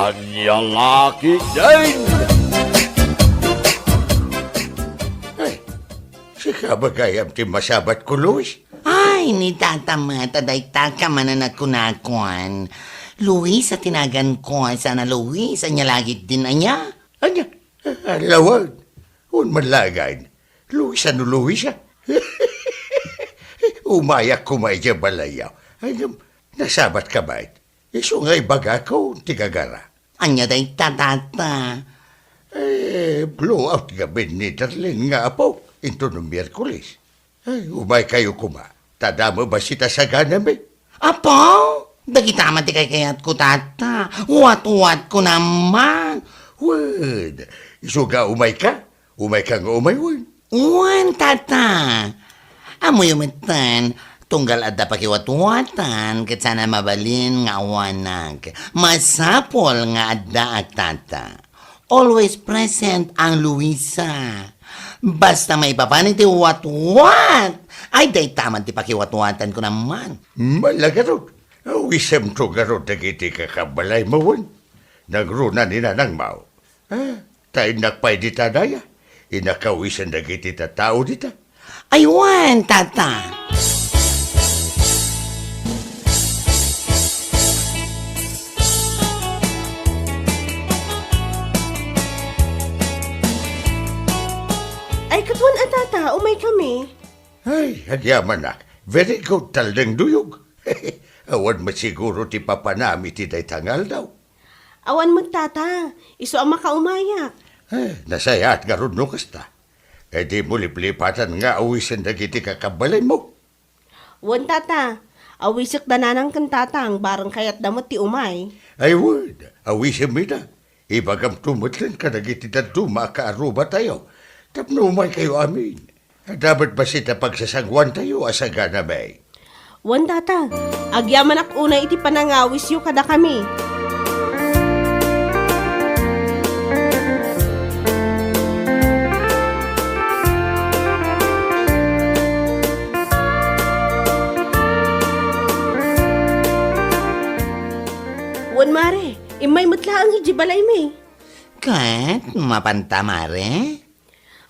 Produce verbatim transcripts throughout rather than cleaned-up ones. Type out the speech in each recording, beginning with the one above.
Ania la ketdin? Ay, sika ba gayam ti masabatko, Luis? Ay, ni Tata met, a dayta ka manen a kunakon. Luis a ti naganko, saan a Luis, ania la ketdin ania? Ania? Alawan? Wen man laengen, Luis a no Luis a. Umayak koma idiay balayyo. Ay, ngem, nasabatka met? Isu nga ibagakon ti gagara. Ania dayta, Tata? Eh, blow out ngamin ni Darlene nga apo, inton Miyerkules. Ay, umaykayo koma. Ta adda met bassit a saganami. Apo, dagita met ti kaykayatko, Tata. Watwatko naman. Wen, isu nga umayka? Umayka nga umay wen? Wen, Tata. Ammoyo metten, tunggal adda pakiwatwatan, ket saan a mabalin nga awanak. Masapul nga addaak, Tata. Always present ang Luisa. Basta maipapan iti watwat, ay dayta met ti pakiwatwatan ko naman. Malagarod, awisemto ngarud dagiti kakabbalaymo wen? Nangruna ni nanangmo. Ah, ta innak pay dita daya. Innak awisen dagiti tattao dita. Ay wen, Tata. Ay, ket wen a, Tata, umaykami. Ay, agyamanak. Very good, Taldeng Duyog. Awan met siguro ti papanam iti dayta nga aldaw. Awan met, Tata. Isu a makaumayak. Eh, nasayaat ngarud no kasta. Eh, dimo liplipatan nga awisen dagiti kakabbalaymo. Wen, Tata. Awisek da nanang ken tatang, bareng kayatda met ti umay. Ay wen, awisemmi da. Ibagamto metten kadagiti dadduma a kaarrubatayo tapno umaykayo amin. Adda met bassit a pagsasangoantayo a saganami. Wen, Tata, agyamanak unay iti panangawisyo kadakami. Wen, Mare, immay met laeng idiay balaymi. Ket, mapanta, Mare?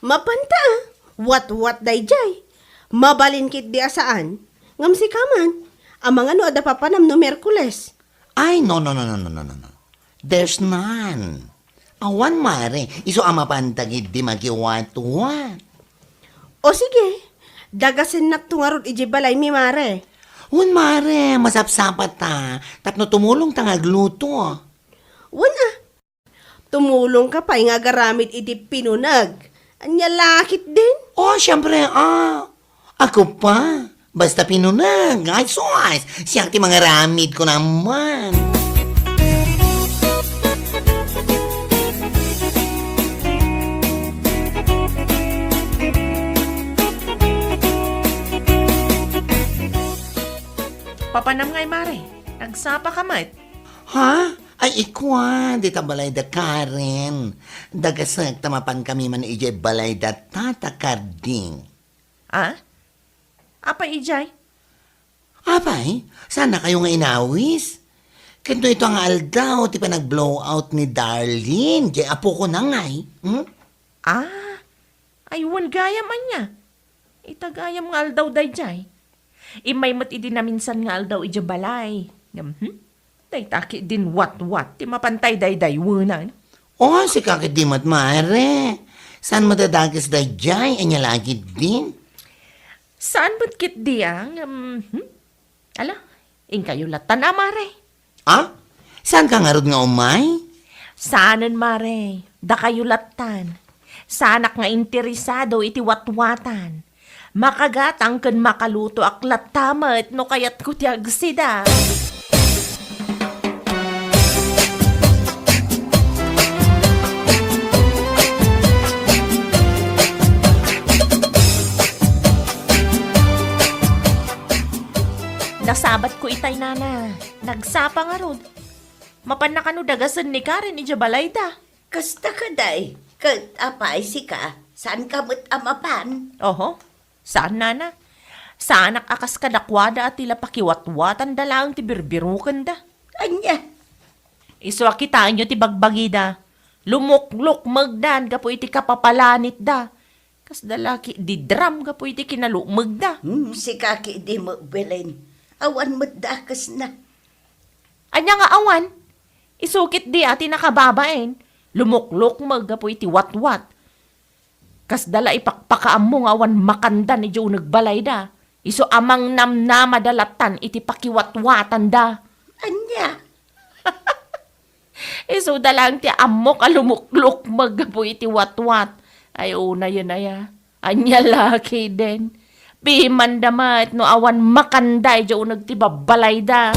Mapanta, a. Watwat daydiay. Mabalin ketdi a saan. Ngem sika man, amangan no adda papanam no Miyerkules. Ay, no, no, no. There's none. Awan, Mare. Isu a mapanta ketdi makiwatwat. O sige, dagasennakto ngarud idiay balaymi, Mare. Wen, Mare, masapsapata. Tapno tumulongta nga agluto. Wen, a. Tumulongka pay nga agaramid iti pinuneg. Ania la ketdin? Oh, siempre, a. Ako pa. Basta pinuneg. Ay, sus! Siak ti mangaramid ko naman. Papanam ngay, Mare. Nagsapa ka met. Ha? Ay, ikua, dita balay da Karen. Dagasek ta mapankami man idiay balay da Tata Carding. Ah? Apay idiay? Apay, saannakayo nga inawis? Ket no ita nga aldaw ti panag-blow out ni Darlene, diay apokona ngay, hmm? Ah, ay wen gayam ania. Ita gayam nga aldaw daydiay. Immay met idi naminsan nga aldaw idiay balay. Ngem, hmm? Dayta ketdin watwat ti mapantay daydaywenan. Oh, sika ketdi met, Mare. Saan met a dakes daydiay? Ania la ketdin? Saan met ketdi a, ngem, hmm? Ala, inkayo lattan a, Mare. Ah? Saanka ngarud nga umay? Saanen, Mare. Dakayo lattan. Saanak nga interesado iti watwatan. Makagatang ken makalutoak latta met no kayatko ti agsida. Nasabatko itay, nana. Nagsapa ngarud. Mapanna kano dagasen ni Karen idiay balayda. Kasta kadi, ket apay sika, saanka met a mapan? Oho, saan, nana. Saanak a kas kadakuada a ti la pakiwatwatanda laeng ti birbirokenda. Ania? Isu a kitaenyo ti bagbagida. Lumuklukmegdan gapu iti kapapalanitda. Kasda la ketdi drum gapu iti kinalukmegda. Hmm, sika ketdi met, Belen. Awan met dakesna. Ania nga awan? Isu ketdi a ti nakababain. Lumuklukmeg gapu iti watwat. Kasda la ipakpakaammo nga awan makandan idiay uneg balayda. Isu a mangnamnamada lattan iti pakiwatwatanda. Ania? Isuda laeng ti ammok a lumuklukmeg gapu iti watwat. Ay, unayen aya. Ania la ketdin? Pimanda met no awan makanda idiay uneg ti babbalayda.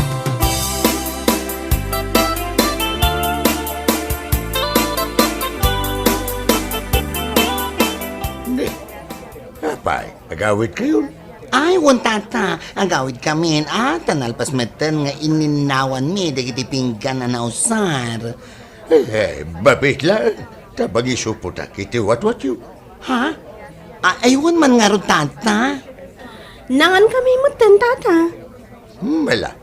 Apay, agawidkayon? Ay, wen, tata, agawidkamin, a, ta nalpas metten nga inninnawanmi dagiti pinggan a nausar. Eh, mabit laeng, ta mangisupotak iti watwatyo. Ha? A, ay, wen man ngarud, tata. Nangankami metten, tata. Hmm, ala,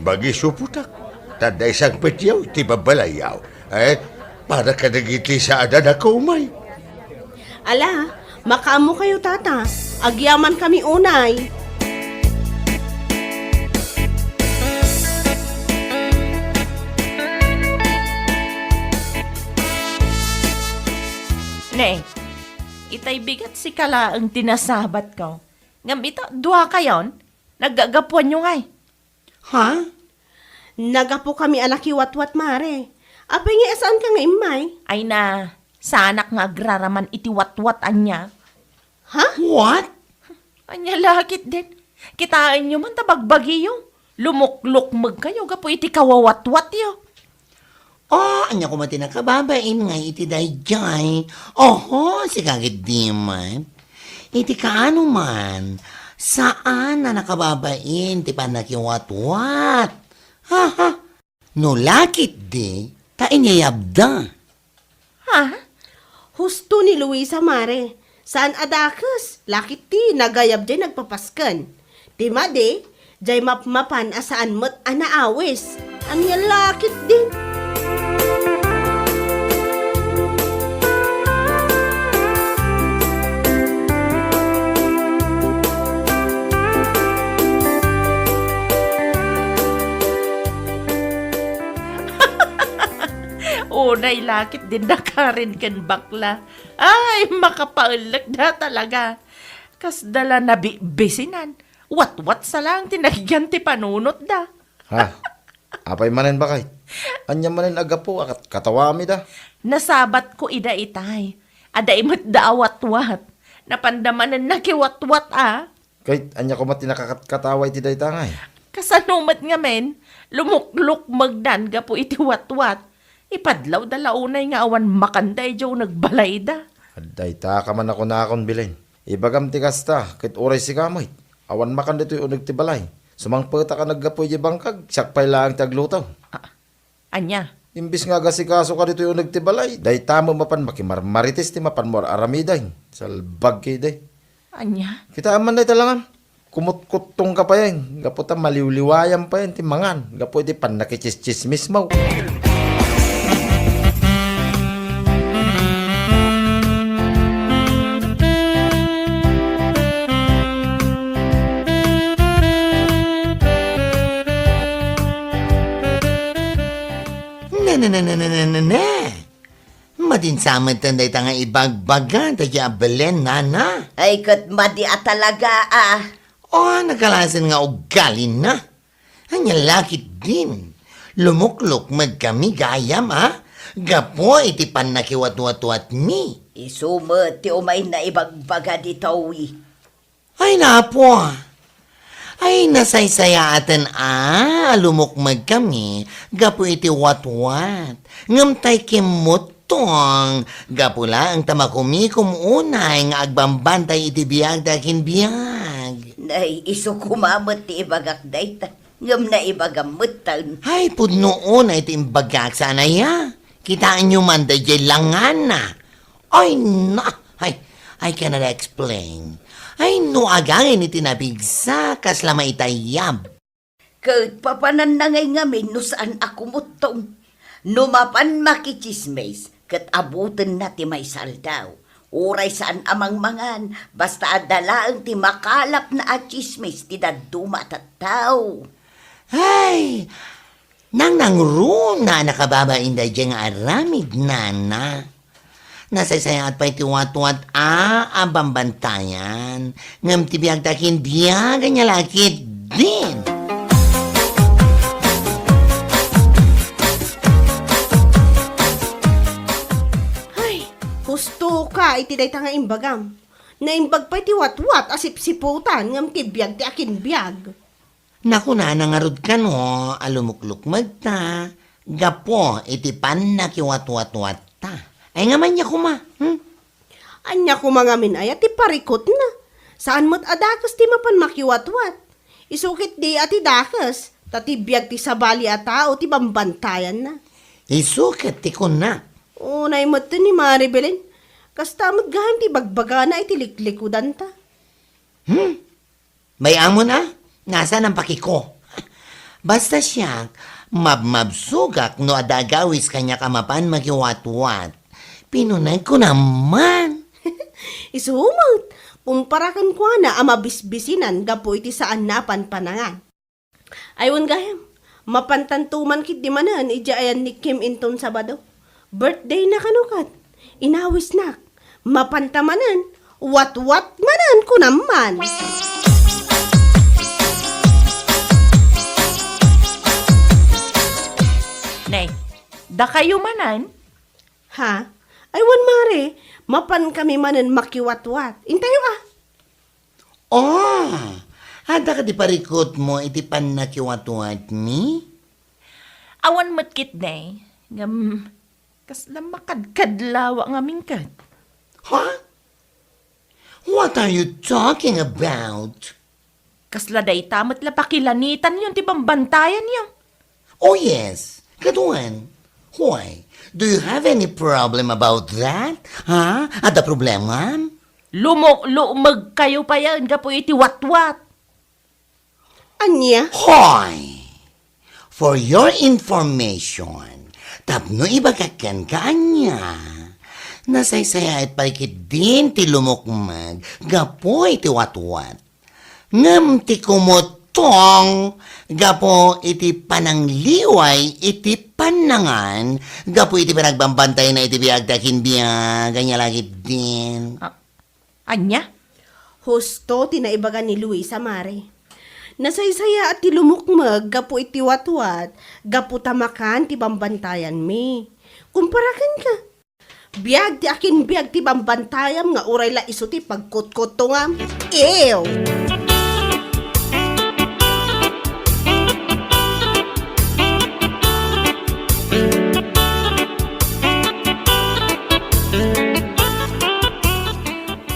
mangisupotak. Ta adda isangpetyo iti babbalayyo. Eh, para kadagiti saan a nakaumay. Ala, makaammokayo, tata. Agyamankami unay. Ne, itay bigat sika laeng ti nasabatko. Ngem ita, duakayon, naggagapuanyo ngay. Ha? Nagapokami a nakiwatwat, Mare. Apay nga saanka nga immay? Ay na, saanak nga agraraman iti watwat ania. Ha? What? Ania la ketdin? Kitaenyo man ta bagbagiyo. Lumuklukmegkayo gapu iti kawawatwatyo. Oh, ania koma ti nakababain nga iti daydiay? Oho, sika ketdi man. Iti kaano man, saan a nakababain ti pannakiwatwat. Ha, ha. No la ketdi, ta inyayabda. Ha? Husto ni Luisa, Mare. Saan a dakes, la ketdi nagayab diay nagpapasken. Ti madi, diay mapmapan a saan met a naawis. Ania la ketdin? Unay la ketdin da Karen ken bakla. Ay, makapaellekda talaga. Kasda la nabibisinan. Watwat sa laeng ti nagyan ti panunotda. Ha? Apay manen, baket? Ania manen a gapu a kat-, katawamida? Nasabatko ida itay. Adda imetda a watwat. Napanda manen nakiwatwat a. Ket ania koma ti nakakatkatawa iti dayta ngay? Kasano met ngamin, lumuklukmegdan gapu iti watwat. Ipadlawda la unay nga awan makanda idiay uneg balayda. Dayta ka man a kunakon, Belen. Ibagam ti kasta, ket uray sika met, awan makan ditoy uneg ti balay. Sumangpetak a naggapu idiay bangkag, siak pay laeng ti agluto. Ah, ania? Imbis nga agasikasoka ditoy uneg ti balay, dayta met mapan makimarmarites ti mapanmo ar-aramiden. Salbag ketdi. Ania? Kitaem man dayta langam. Kumutkuttongka payen, gapu ta maliwliwayam payen ti mangan, gapu iti pannakitsistsismismo. Ne, ne, ne, ne, ne, ne, ne, ne. Madin sa metten dayta nga ibagbaga daydiay a Belen, nana. Ay, ket madi a talaga, a. O, nagkalasen nga ugalina. Ania la ketdin. Lumuklukmegkami gayam, a. Gapu iti pannakiwatwatwatmi. Isu met ti umayna ibagbaga ditoy. Ay, napo. Ay, nasaysayaaten a lumukmegkami gapu iti watwat. Ngem tay kimmuttong, gapu laeng ta makumikom unay nga agbambantay iti biag ta akin biag. Nay, isu koma met ti ibagak dayta. Ngem naibagam metten. Ay, pudno unay ti imbagak, saan aya? Kitaenyo man daydiay langana. Ay, na! Ay, I cannot explain. Ay, no agangin iti napigsa, kasla maitayab. Ket papananna ngay ngamin no saan a kumuttong. No mapan makitsismis, ket abutenna ti maysa aldaw. Uray saan a mangmangan, basta adda laeng ti makalapna a tsismis ti dadduma a tattao. Ay, nangnangruna a nakababain daydiay nga aramid, nana. Nasaysayaat pay ti watwat a, a bambantayan, ngem ti biag ti akinbiag ania la ketdin. Ay, husto ka iti dayta nga imbagam. Naimbag pay ti watwat a sipsiputan ngem ti biag ti akinbiag. Nakunana ngarud kano a lumuklukmegta gapu iti pannakiwatwatwatta. Ay nga ania koma, hmm? Ania koma ngamin aya ti parikutna? Saan met a dakes ti mapan makiwatwat. Isu ketdi a ti dakes, ta ti biag ti sabali a tao ti bambantayanna. Isu ket ti kunna. Unay met ni Mari Belen. Kasta met gayam ti bagbagana iti liklikudanta. Hmm? Bay-amon a, nasaan a pakiko? Basta siak, mabmabsogak no adda agawis kaniak a mapan makiwatwat. Pinunegko naman. Isu met, kumpara kenkuana a mabisbisinan gapu iti saanna a panpanangan. Ay wen gayam, mapantanto man ketdi manen idiay ayan ni Kim inton Sabado. Birthday na kano ket, inawisnak. Mapanta manen, watwat manen kunam man. Nay, dakayo manen? Ha? Ay wen, Mare, mapankami manen makiwatwat. Intayo a. Oh, adda kadi parikutmo iti pannakiwatwatmi? Awan met ketdi, ngem kasla makadkadlawa ngamin ket. Ha? What are you talking about? Kasla dayta met la pakilanitanyo ti bambantayanyo. Oh yes, kaduan. Why? Do you have any problem about that? Ha? Adda problemam? Lumuklummegkayo payen gapu iti watwat. Ania? Hoy! For your information, tapno ibagak kenka ania, nasaysayaat pay ketdin ti lumukmeg gapu iti watwat. Ngem ti kumutong gapu iti panangliway iti pannangan, gapu iti panagbambantayanna iti biag ti akinbiag, ania la ketdin. Ah, ania? Husto ti naibaga ni Luisa, Mare. Nasaysayaat ti lumukmeg gapu iti watwat, gapu ta makan ti bambantayanmi. Kumpara kenka, biag ti akinbiag ti bambantayam nga uray la isu ti pagkutkuttongam. Ew!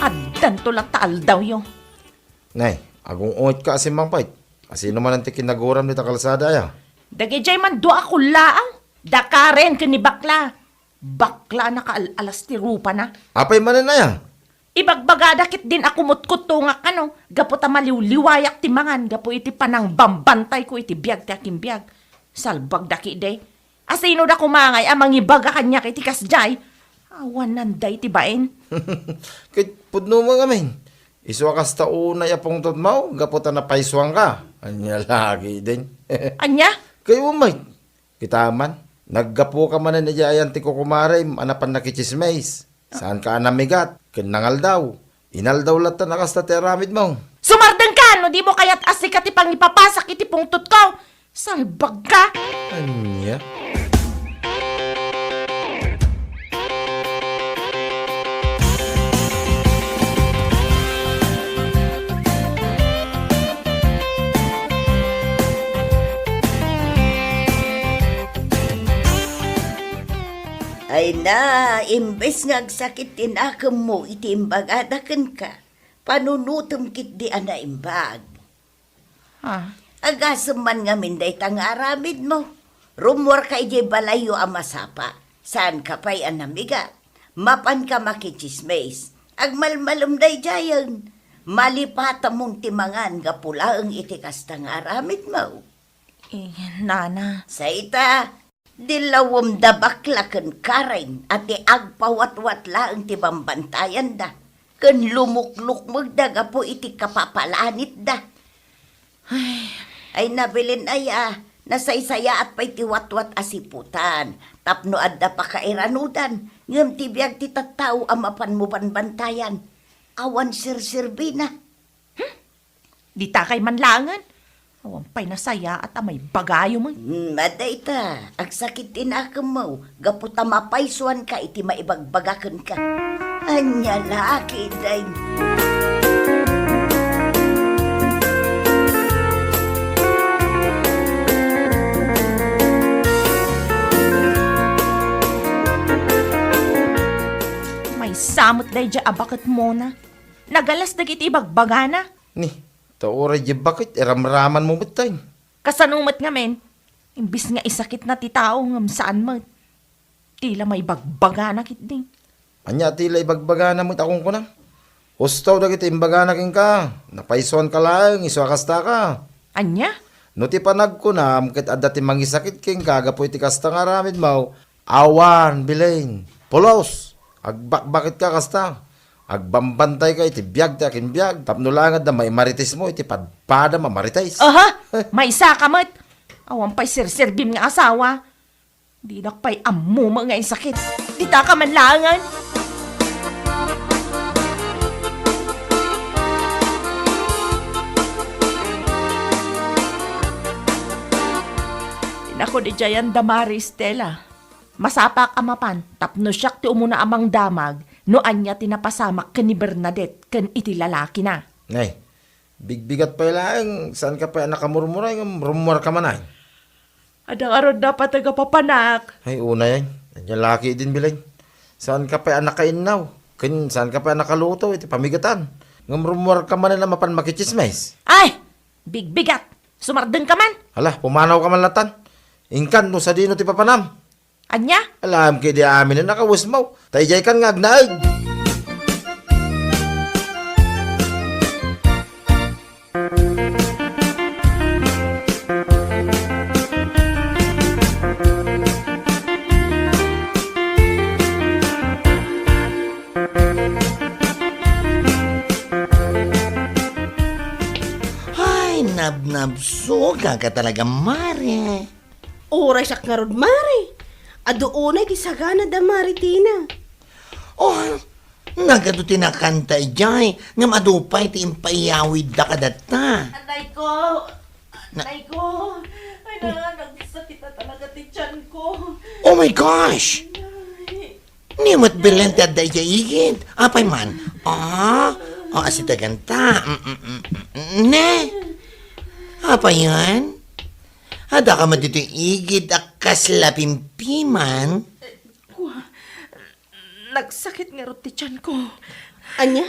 Addanto latta aldawyo. Nay, agung-ungetka a simmangpet. Asino manen ti kinaguram dita kalsada aya? Dagidiay man dua a kullaang. Da Karen ken ni Bakla. Bakla a nakaal-alas ti rupana. Apay manen aya? Ibagbagada ketdin a kumutkuttongak kano, gapu ta maliwliwayak ti mangan gapu iti panangbambantayko iti biag ti akinbiag. Salbagda ketdi. Asino da koma ngay a mangibaga kaniak iti kasdiay? Awanan dayta bain. Ket pudno met ngamin. Isu a kasta unay a pungtotmo, gapu ta napaysuanka. Ania la ketdin? Ania? Kayatmo met. Kita man, naggapuka manen idiay ayan ti kukumarem a napan nakitsismis. Saanka a namigat ken nangaldaw. Inaldaw latta a kasta ti aramidmo. Sumardengka no dimo kayat a sika ti pangipapasak iti pungtotko. Salbagka! Ania? Ay na, imbes nga agsakit ti nakemmo iti imbagada kenka, panunotem ketdi a naimbag. Ah. Agasem man ngamin dayta nga aramidmo. Rummuarka idiay balayyo a masapa. Saanka pay a namigat. Mapanka makitsismis. Agmalmalem daydiayen. Malipatamon ti mangan gapu laeng iti kasta nga aramidmo. Eh, nana. Sayta, Di lawem da bakla ken Karen a ti agpawatwat laeng ti bambantayanda, ken lumuklukmegda gapu iti kapapalanitda. Ay, ay, Belen aya, nasaysayaat pay ti watwat a siputan, tapno adda pakairanudan, ngem ti biag ti tattao a mapanmo banbantayan, awan serserbina. Hmm? Dita kay man laengen. Awan pay nasayaat a maibagayo met. Hmm, adda ita, agsakit ti nakemmo, gapu ta mapaysuanka iti maibagbaga kenka. Ania la, kiday. Maysa met daydiay a baket, Mona. Nagalas dagiti ibagbagana. Ni, ta uray di baket, iramramanmo met tay. Kasano met ngamin? Imbis nga isakitna ti tao, ngem saan met. Ti la maibagbagana ketdi. Ania ti la ibagbagana met a kunkunam? Husto dagiti imbagana kenka, napaysuanka laeng, isu a kastaka. Ania? No ti panagkunam ket adda ti mangisakit kenka gapu iti kasta nga aramidmo, awan, Belen. Pulos! Agbakbaketka kasta. Agbambantayka iti biag ti akinbiag, tapno laeng adda maimaritismo iti padpadam a marites. Aha! Eh. Maysaka met! Awan pay serserbim nga asawa. Dinak pay ammo met nga isakit. Ditaka man laengen. Inako di jayan da Mari Estela. Masapak a mapan tapno siak ti umuna a mangdamag no ania ti napasamak ken ni Bernadette ken iti lalakina. Nay, bigbigat pay laeng, saanka pay a nakamurmuray ngem rummuarka manen. Adda ngarud napateg a papanak. Ay, unay, ay. Ania la ketdin, Belen. Saanka pay a nakainnaw, ken saanka pay a nakaluto iti pamigatan. Ngem rummuarka manen a mapan makitsismis. Ay! Bigbigat! Sumardengka man! Hala, pumanawka man latan. Inkan no sadino ti papanam. Ania? Alam ketdi amin a nakawesmo. Ta idiaykan nga agnaed. Ay, nabnabsogak talaga, Mare. Uray siak ngarud, Mare. Adu unay ti sagana da Mare Tina. Oh, nagadu ti nakanta idiay, ngem adu pay ti impaiyawidda kadatta. Anay ko! Na- Anay ko! Ay, na, nagsakit na talaga ti tiyan ko. Oh my gosh! Ay. Ni met Belen ti adda idiay igid. Apay man? Ah, oh, asitaganta. Mm, mm, mm, mm, ne? Apay yan? Adda ka met ditoy igid a kasla pimpiman? Kua, nagsakit ngarud ti tiyan ko. Ania?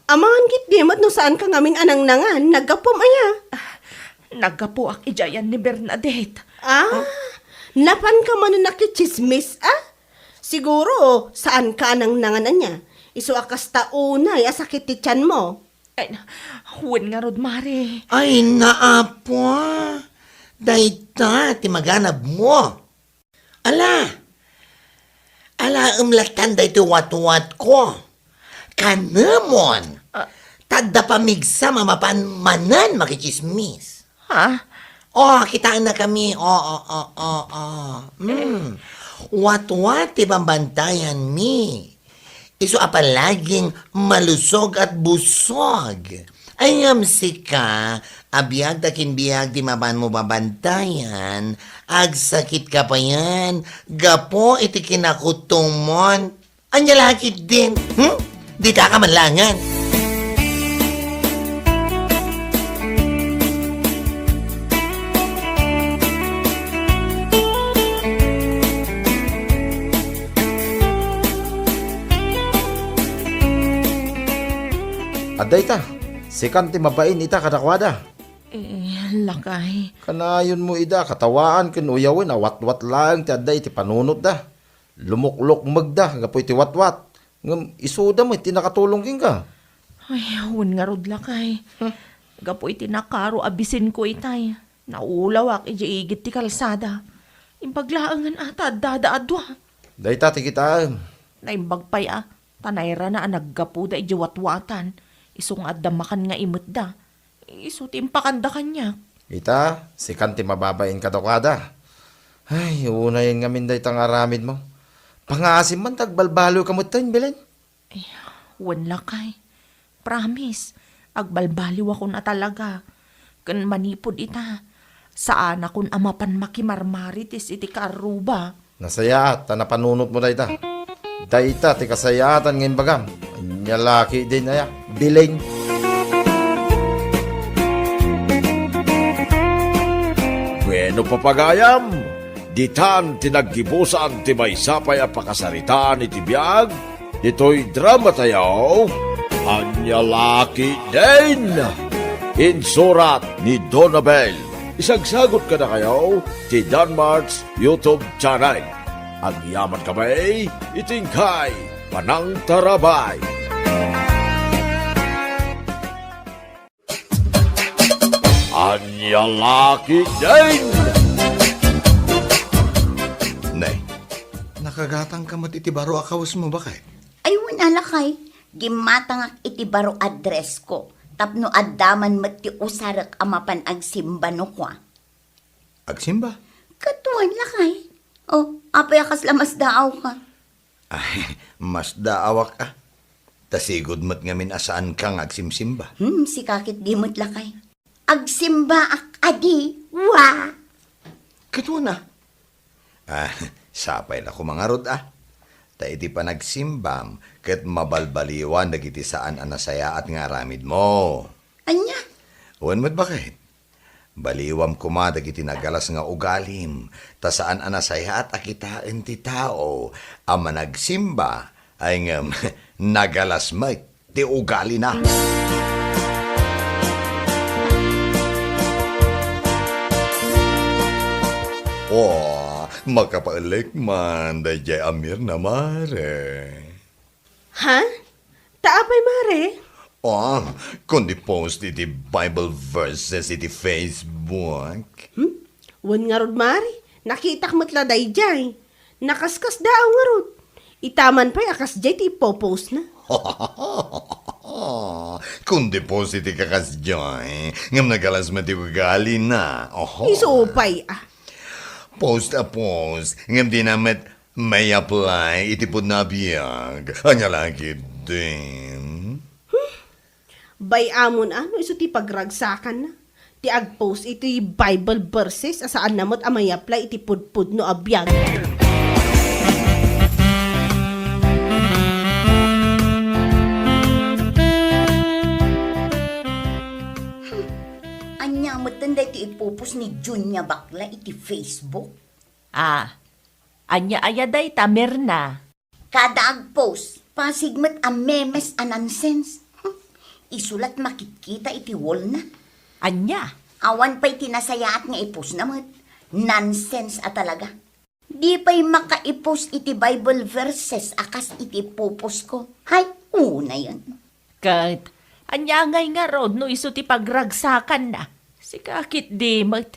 Amangan ketdi met no saanka ngamin a nangnangan, naggapuam aya? Ah, naggapuak idiayan ni Bernadette. Ah, napanka manen a kitsismis, ah? Siguro, saanka a nangnangan ania? Isu a kasta unay a sakit ti tiyanmo. Ay, wen ngarud, Mare. Ay, naapo. Dayta ti maganabmo. Ala! Alaem latan daytoy watwatko. Kanemon! Ah. Ta adda pamigsam a mapan manen makitsismis. Ha? Oh, kitaennakami. Oh, oh, oh, oh, oh. Mm. Watwat ti bambantayanmi. Isu a palaging malusog at busog. Ay, ngem sika, a biag ta kinbiag ti mapanmo babantayan, agsakitka payen gapu iti kinakutomon. Ania la ketdin? Hmm? Ditaka man laengen. Adda ita, sikan ti mabain ita kadakuada. Eh, lakay. Kanayonmo ida katawaan ken uyawen a watwat laeng ti adda iti panunotda. Lumuklukmegda gapu iti watwat, ngem isuda met ti nakatulong kenka. Ay, wen ngarud, lakay. Hmm. Gapu iti nakaro a bisinko itay, naulawak idiay igid ti kalsada. Imbag laengen a ta addada a dua. Dayta ti kitaem. Naimbag pay a, ta nairana a naggapuda idiay watwatan, isu nga adda makan nga imetda. Isu ti impakanda kaniak. Ita, sikan ti mababain kadakuada. Ay, unayen ngamin dayta nga aramidmo. Pangaasim man ta agbalbaliwka metten, Belen. Ay, wen lakay. Promise, agbalbaliwakon a talaga. Ken manipud ita, saanakon a mapan makimarmarites iti kaarruba. Nasayaat ta napanunotmo dayta. Dayta ti kasayaatan nga imbagam. Ania la ketdin aya, Belen. Bueno, papagayam, ditan ti naggibusan ti maysa pay a pakasaritaan iti biag ditoy dramatayo, Ania la ketdin. Insurat ni Donabel. Isagsagut kadakayo ti Danmart's YouTube channel. Agyaman kami iti inkay panangtarabay. Ania la ketdin. Ne, nakagatangka met iti baro a kawesmo, baket? Ay, wen a lakay, gimmatangak iti baro addressko tapno adda man met ti usarek a mapan agsimba no kua. Agsimba? Ket wen lakay. O, apay a kasla masdaawka? Ay, masdaawak a. Ta sigud met ngamin a saanka nga agsimsimba. Hmm, sika ketdi met lakay. Agsimbaak a di, wa! Ket wen a. Ah, sapay la koma ngarud a. Ta iti panagsimbam, ket mabalbaliwan dagiti saan a nasayaat nga aramidmo. Ania? Wen met baket. Baliwam koma dagiti nagalas nga ugalim, ta saan a nasayaat a kitaen ti tao a managsimba ay ngem nagalas met ti ugalina. O, makapaelek man daydiay a Mirna, mare. Ha? Ta apay, mare? Ah, kundi post iti Bible verses iti Facebook. Hmm? Wen ngarud, mare. Nakitak met la daydiay. Nakaskasdaaw ngarud. Ita man pay a kasdiay ti ipopost na. Kundi post iti kakasdiay, ngem nagalas met ti ugalina. Oho. Isu pay, ah. Post a post, ngem dina met may-apply iti pudno a biag. Ania la ketdin? Bay-amon a no isu ti pagragsakanna ti agpost iti Bible verses a saanna met a may-apply iti pudpudno a biag. Ania metten daytoy ipopost ni Junia Bakla iti Facebook? Ah, ania aya dayta, Mirna? Kada agpost, pasig met a memes a nonsense. Hm, isu la ti makitkita iti wall na. Ania? Awan pay ti nasayaat nga ipost na met. Nonsense a talaga. Di pay makaipost iti Bible verses a kas iti ipopost ko. Hay, unayen. Ket, ania ngay ngarud no isu ti pagragsakanna? Sika ketdi met.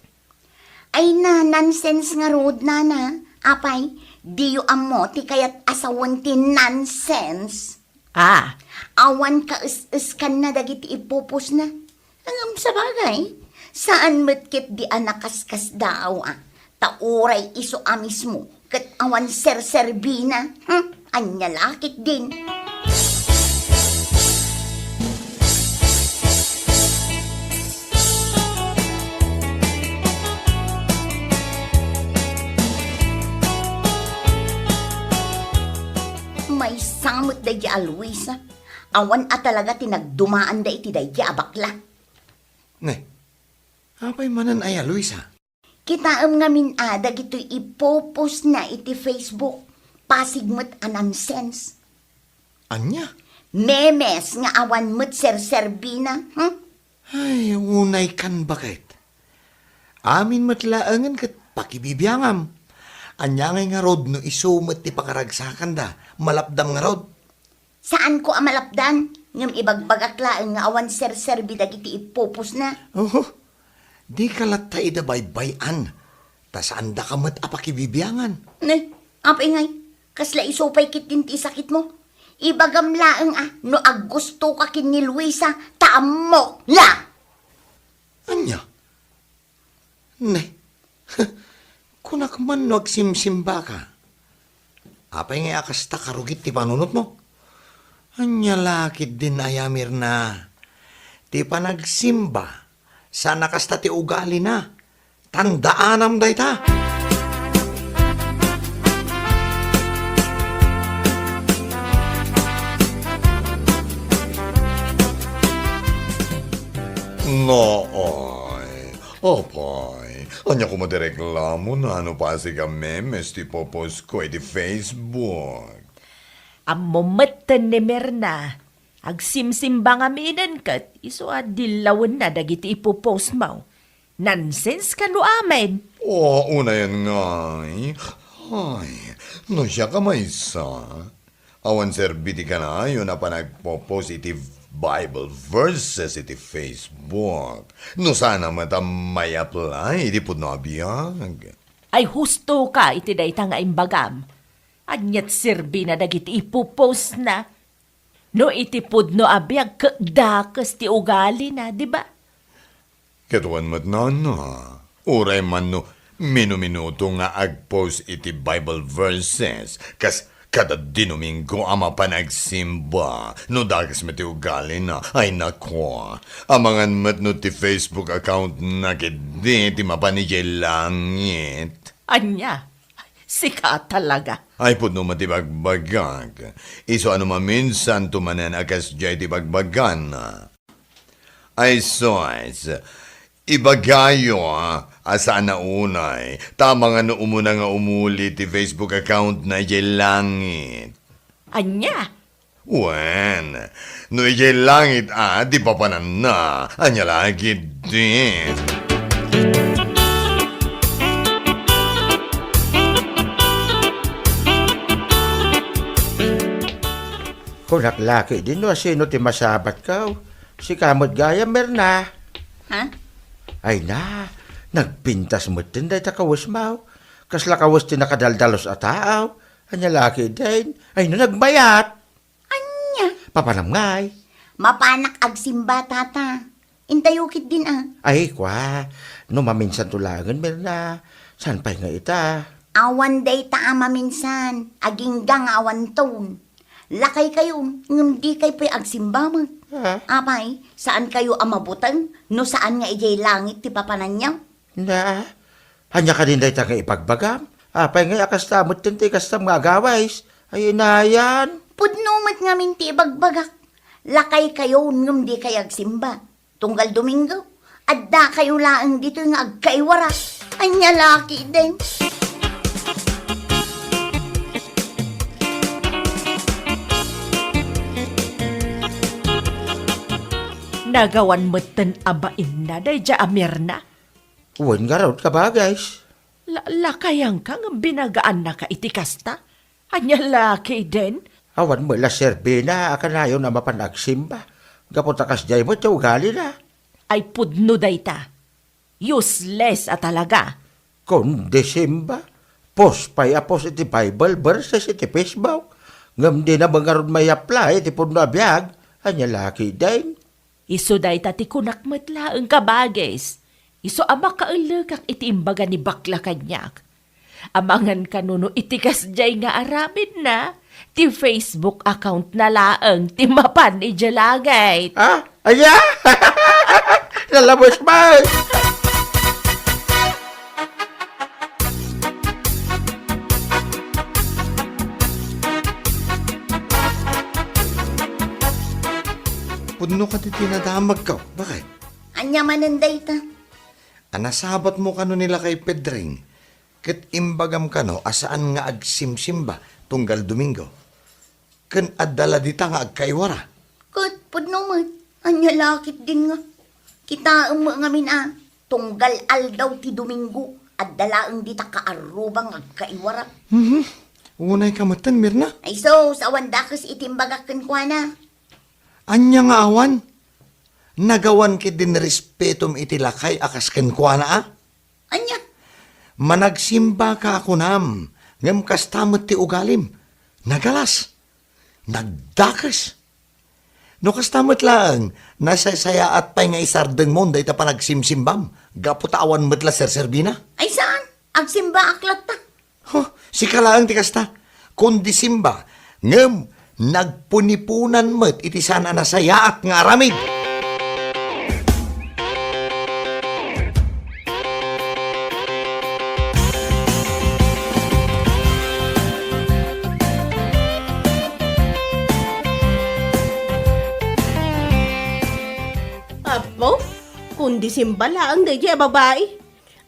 Ay na, nonsense ngarud, nana. Apay, diyo ammo ti kayat a sawen ti nonsense? Ah. Awan kaes-eskanna dagiti ipopost na. Ngem sabagay, saan met ketdi a nakaskasdaaw a, ta uray isu a mismo ket awan serserbina. Hmm? Ania la ketdin? Maysa met daydiay a Luisa. Awan a talaga ti nagdumaanda iti daydiay a bakla. Ne, apay manen aya, Luisa? Kitaem ngamin a dagitoy ipopost na iti Facebook. Pasig met a nonsense. Ania? Memes nga awan met serserbina, hmm? Ay, unay kan baket. Amin met laengen ket pakibibiangam. Ania ngay ngarud no isu met ti pakaragsakanda, malapdam ngarud? Saanko a malapdan, ngem ibagbagak laeng nga awan serserbi dagiti ipopost na. Oho, dika latta ida baybay-an. Ta saandaka met a pakibibiangan. Ne, apay ngay, kasla isu pay ketdin ti isakitmo? Ibagam laeng a no aggustoka ken ni Luisa, ta ammok la! Ania? Ne, kunak man no agsimsimbaka. Apay ngay a kasta karugit ti panunotmo? Ania la ketdin aya, Mirna? Ti panagsimba, saan a kasta ti ugalina. Tandaanam dayta. Naay, apay, ania koma ti reklamona no pasig a memes ti ipopostko iti Facebook? Ammom metten ni Mirna, agsimsimba ngaminen ket isu a dillawenna dagiti ipopostmo. Nonsense kano amin. O, unayen ngay. Ay, no siak a maysa, awan serbi ti kanayon a panagpo-post iti Bible verses iti Facebook. No saan a met a may-apply iti pudno a biag. Ay, husto ka iti dayta nga imbagam. Aniat serbina dagiti ipopostna? No iti pudno a biag ket dakes ti ugalina, di ba? Ket wen met, nana, uray man no minuminuto nga agpost iti Bible verses, kas kada Domingo a mapan agsimba, no dakes met ti ugalina, ay nako, amangan met no ti Facebook account na ketdi ti mapan idiay langit. Ania? Sika talaga. Ay, pudno met ti bagbagak. Isu a no maminsanto manen a kasdiay ti bagbagana. Ay, sus, ibagayo a saan a unay, ta amangan no umuna nga umuli ti Facebook account na idiay langit. Ania? Wen, no idiay langit a ti papananna, ania la ketdi? Kunak la ketdin no asino ti masabatko. Sika met gayam, Mirna. Ha? Ay na, nagpintas metten dayta kawesmo. Kasla kawes ti nakadaldalus a tao. Ania la ketdin? Ay na, nagmayat. Ania? Papanam ngay? Mapanak agsimba, tata. Intayo ketdin a. Ay, kua, no maminsanto laengen, Mirna, saan pay nga ita? Awan dayta a maminsan, agingga nga awanton. Lakaykayo, ngem dikay pay agsimba met. Ah? Apay, saankayo a mabuteng no saan nga idiay langit ti papananyo? Na, ania kadin dayta nga ibagbagam? Apay ngay a kasta metten ti kastam nga agawis? Ay, inayan. Pudno met ngamin ti ibagbagak. Lakaykayo ngem dikay agsimba. Tunggal Domingo, addakayo laeng ditoy nga agkaiwara. Ania la ketdin? Nagawan metten a bainna daydiay a Mirna. Wen ngarud, kabagis. La-, lakayanka ngem binagaannaka iti kasta? Ania la ketdin? Awan met la serbina a kanayon a mapan agsimba, gapu ta kasdiay met ti ugalina. Ay pudno dayta. Useless a talaga. Kundi simba, post pay a post iti Bible verses iti Facebook, ngem dina met ngarud may-apply iti pudno a biag. Ania la ketdin? Isu dayta ti kunak met laeng, kabagis. Isu a makaellekak iti imbaga ni bakla kaniak. Amangan kano no iti kasdiay nga aramidna, ti Facebook account na laeng ti mapan idiay langit. Ah, aya? Nalabos man! Pudno kadi ti nadamagko. Bakit? Ania manen dayta? A nasabatmo kano ni lakay Pedring, ket imbagam kano a saan nga agsimsimba tunggal Domingo. Ken adda la dita nga agkaiwara. Ket pudno met, ania la ketdin nga? Kitaem met ngamin a, tunggal aldaw ti Domingo, adda laeng dita kaarruba nga agkaiwara. Mhm. Unayka metten, Mirna? Ay sus, awan dakes iti imbagak kenkuana. Ania nga awan? Nagawan ketdin respetom iti lakay a kas kenkuana a? Ania? Managsimbaka a kunam, ngem kasta met ti ugalim. Nagalas. Nagdakes. No kasta met laeng, nasaysayaat pay nga isardengmon dayta panagsimsimbam, gapu ta awan met la serserbina. Ay saan, agsimbaak latta. Huh, sika laeng ti kasta. Kundi simba, ngem nagpuniponan met iti saan a nasayaat nga aramid. Apo, kundi simba laeng daydiay a babai.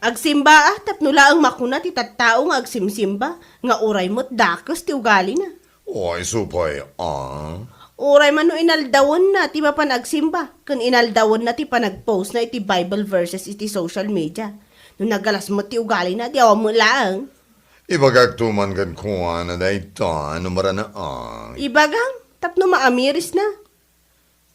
Agsimba a, tapno laeng makuna ti tattao nga agsimsimba, nga uray met dakes ti ugalina. Ay, supay, ah. Uray man no inaldawanna ti mapan agsimba, ken inaldawanna ti panagpostna iti Bible verses iti social media. No nagalas met ti ugalina, di awan met laeng. Ibagakto man kenkuana dayta, no maranaak. Ibagam, tapno maamirisna.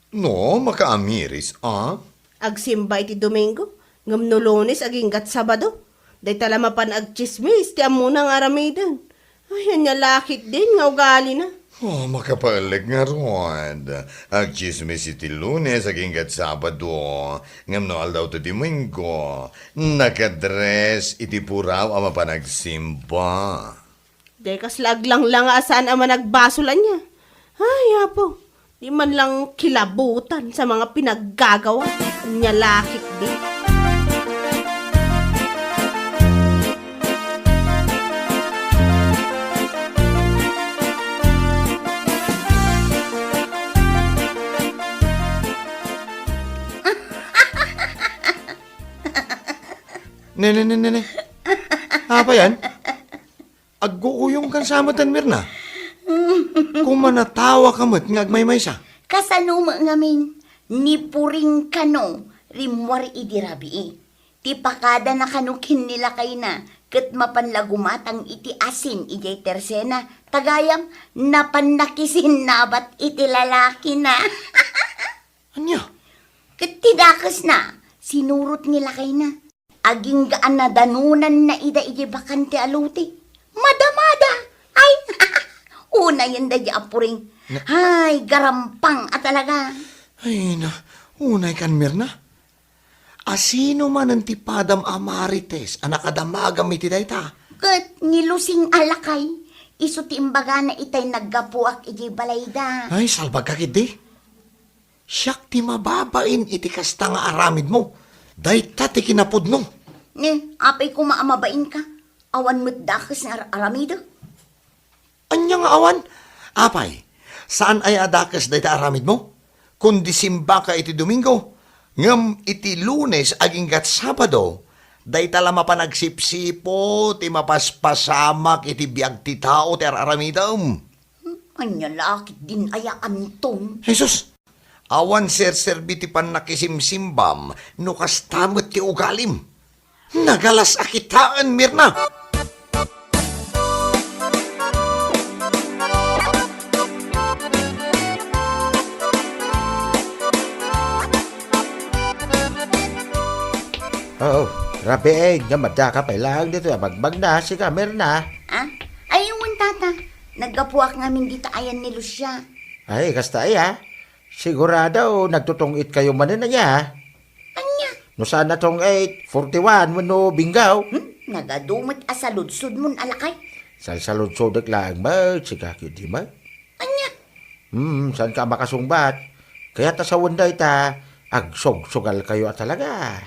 No, makaamiris, a? Agsimba iti Domingo, ngem no Lunes aginggat Sabado, dayta la mapan agtsismis ti ammona nga aramiden. Ay, ania la ketdin nga ugalina. Oh, makapaelek ngarud. Agtsismis iti Lunes aginggat Sabado, ngem no aldaw ti Domingo, nakadres iti puraw a mapan agsimba. Di kasla aglanglang a saan a managbasol ania. Ay, Apo, di man lang kilabutan sa mga pinaggagawa. Ania la ketdi. Ne, ne, ne, ne, ne. Apa yan? Agguuyongkan sa matan, Mirna. Kumanatawaka met nga agmaymaysa. Kasano met ngamin, ni Puring kano rimmuar idi rabii. Ti pakadana kano ken ni lakayna, ket mapan la gumatang iti asin idiay tersena, ta gayam, napan nakisinnabat iti lalakina. Ania? Ket ti dakesna, sinurot ni lakayna. Agingga a nadanonanna ida idiay bakante a lote. Madamada! Ay, unayen daydi a Puring. Na- Ay, garampang a talaga. Ay, na, unay kan Mirna. Asino manen ti padam a marites a nakadamagam iti dayta? Ket ni Lusing a lakay, isu ti imbagana itay naggapuak idiay balayda. Ay, salbagka ketdi. Siak ti mababain iti kasta nga aramidmo. Dayta ti kinapudno. Ne, apay koma a mabainka? Awan met dakes nga ar-, aramidek. Ania nga awan? Apay, saan aya a dakes dayta aramidmo? Kundi simbaka iti Domingo, ngem iti Lunes aginggat Sabado, dayta la mapan agsipsipo ti mapaspasamak iti biag ti tao ti ar-aramidem. Hmm, ania la ketdin aya, Anton? Jesus! Awan serserbi ti pannakisimsimbam no kasta met ti ugalim. Nagalas a kitaen, Mirna! Oo, rabii, nga madaka pay laeng ditoy a bagbagna, sika, Mirna. Ah? Ay, wen, tata. Naggapuak ngamin dita ayan ni Lucia. Ay, kasta aya. Sigurado, nagtutong-itkayo manen aya. Ania? No saan a tong-it, forty-one wenno Bingaw. Hmm? Nagadu met a saludsodmon a lakay. Salsaludsodek laeng met, sika ketdi met. Ania? Hmm, saanka a makasungbat. Kayat a sawen dayta, agsugsugalkayo a talaga.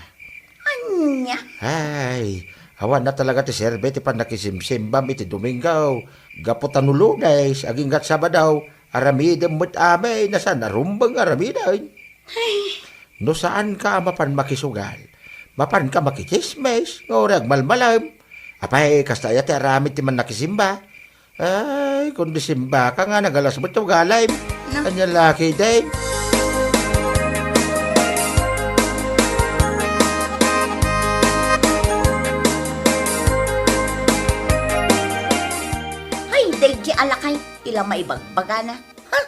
Ania? Ay, awan a talaga ti serbi ti pannakisimsimbam iti Domingo. Gapu ta no Lunes, aginggat Sabado, aramidem met amin a saan a rumbeng nga aramiden. Ay. No saanka a mapan makisugal, mapanka makitsismis, nga uray agmalmalem. Apay, kasta aya ti aramid ti mannakisimba? Ay, kundi simbaka nga nagalas met ti ugalim. No. Ania la ketdin? Ay, daydi a lakay, ti la maibagbagana. Ha?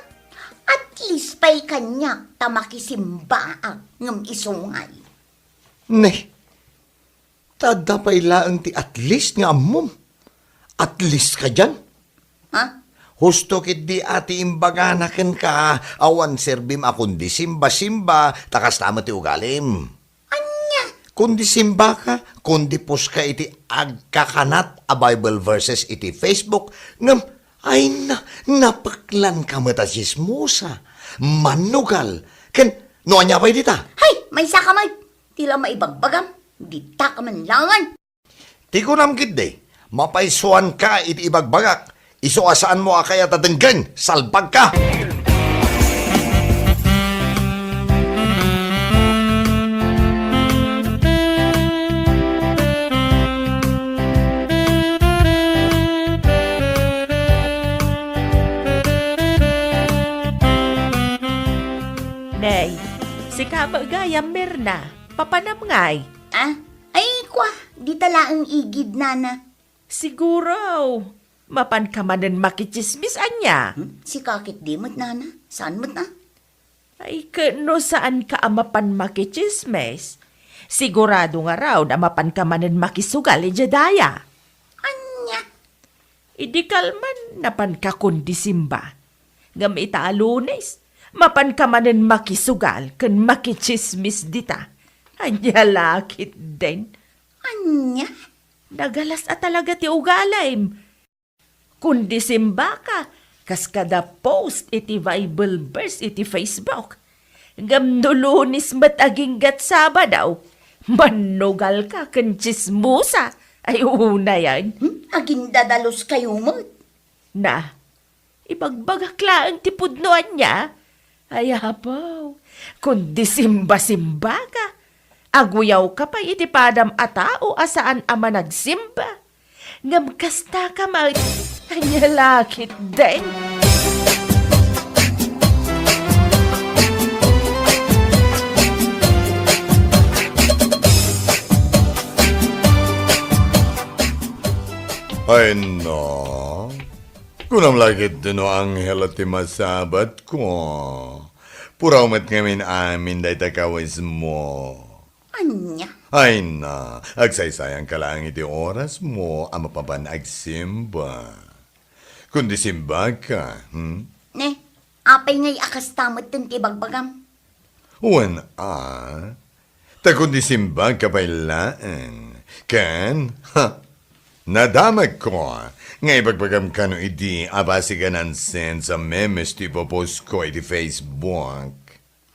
At least pay kaniak ta makisimbaak ngem isu ngay. Ne, Ta adda pay laeng ti at least nga ammom. At least kadian. Ha? Husto ketdi a ti imbagana kenka, awan serbim a kundi simba-simba, ta kasta met ti ugalim. Ania? Kundi simbaka, kundi poska iti agkakanat a Bible verses iti Facebook, ngem, ay na, napeklanka met a tsismosa, manugal, ken no ania pay dita? Hay, maysaka met! Ti la maibagbagam, dita ka man laengen. Ti kunam ketdi, mapaisuanka iti ibagbagak, isu a saanmo a kayat a denggen, salbagka! Nay, sika met gayam, Mirna. Papanam ngay? Ah? Ay, kwa, dita laeng igid, nana. Siguro, mapanka manen makitsismis ania? Hmm? Sika ketdi met, nana? Saan met, ah? Ay, ket no saanka a mapan makitsismis, sigurado ngarud a mapanka manen makisugal idiay daya. Ania? Idi kalman, napanka kundi simba. Ngem ita a Lunes, mapanka manen makisugal ken makitsismis dita. Ania la ketdin? Ania? Nagalas a talaga ti ugalim. Kundi simbaka, kas kada post iti Bible verse iti Facebook. Ngem no Lunes met aginggat Sabado, mannugalka ken tsismosa. Ay, unayen. Hmm? Agindadalos kayo met. Na, ibagbagak laeng ti pudno ania? Ay, apo, kundi simba-simbaka. Aguyawka pay iti padam a tao a saan a managsimba. Ngem kastaka met, ania la ketdin? Ay, no. Kunam la ketdi no anghel ti masabatko. Puraw met ngamin amin dayta kawismo. Ania? Ay na, agsaysayanka laeng iti orasmo a mapapan agsimba. Kundi simbaka, hmm? Ne, apay ngay a kasta metten ti ibagbagam? Wen a, ta kundi simbagka pay laeng. Ken, ha, nadamagko nga ibagbagam kano idi a basig a nonsense a memes ti ipopost ko iti Facebook.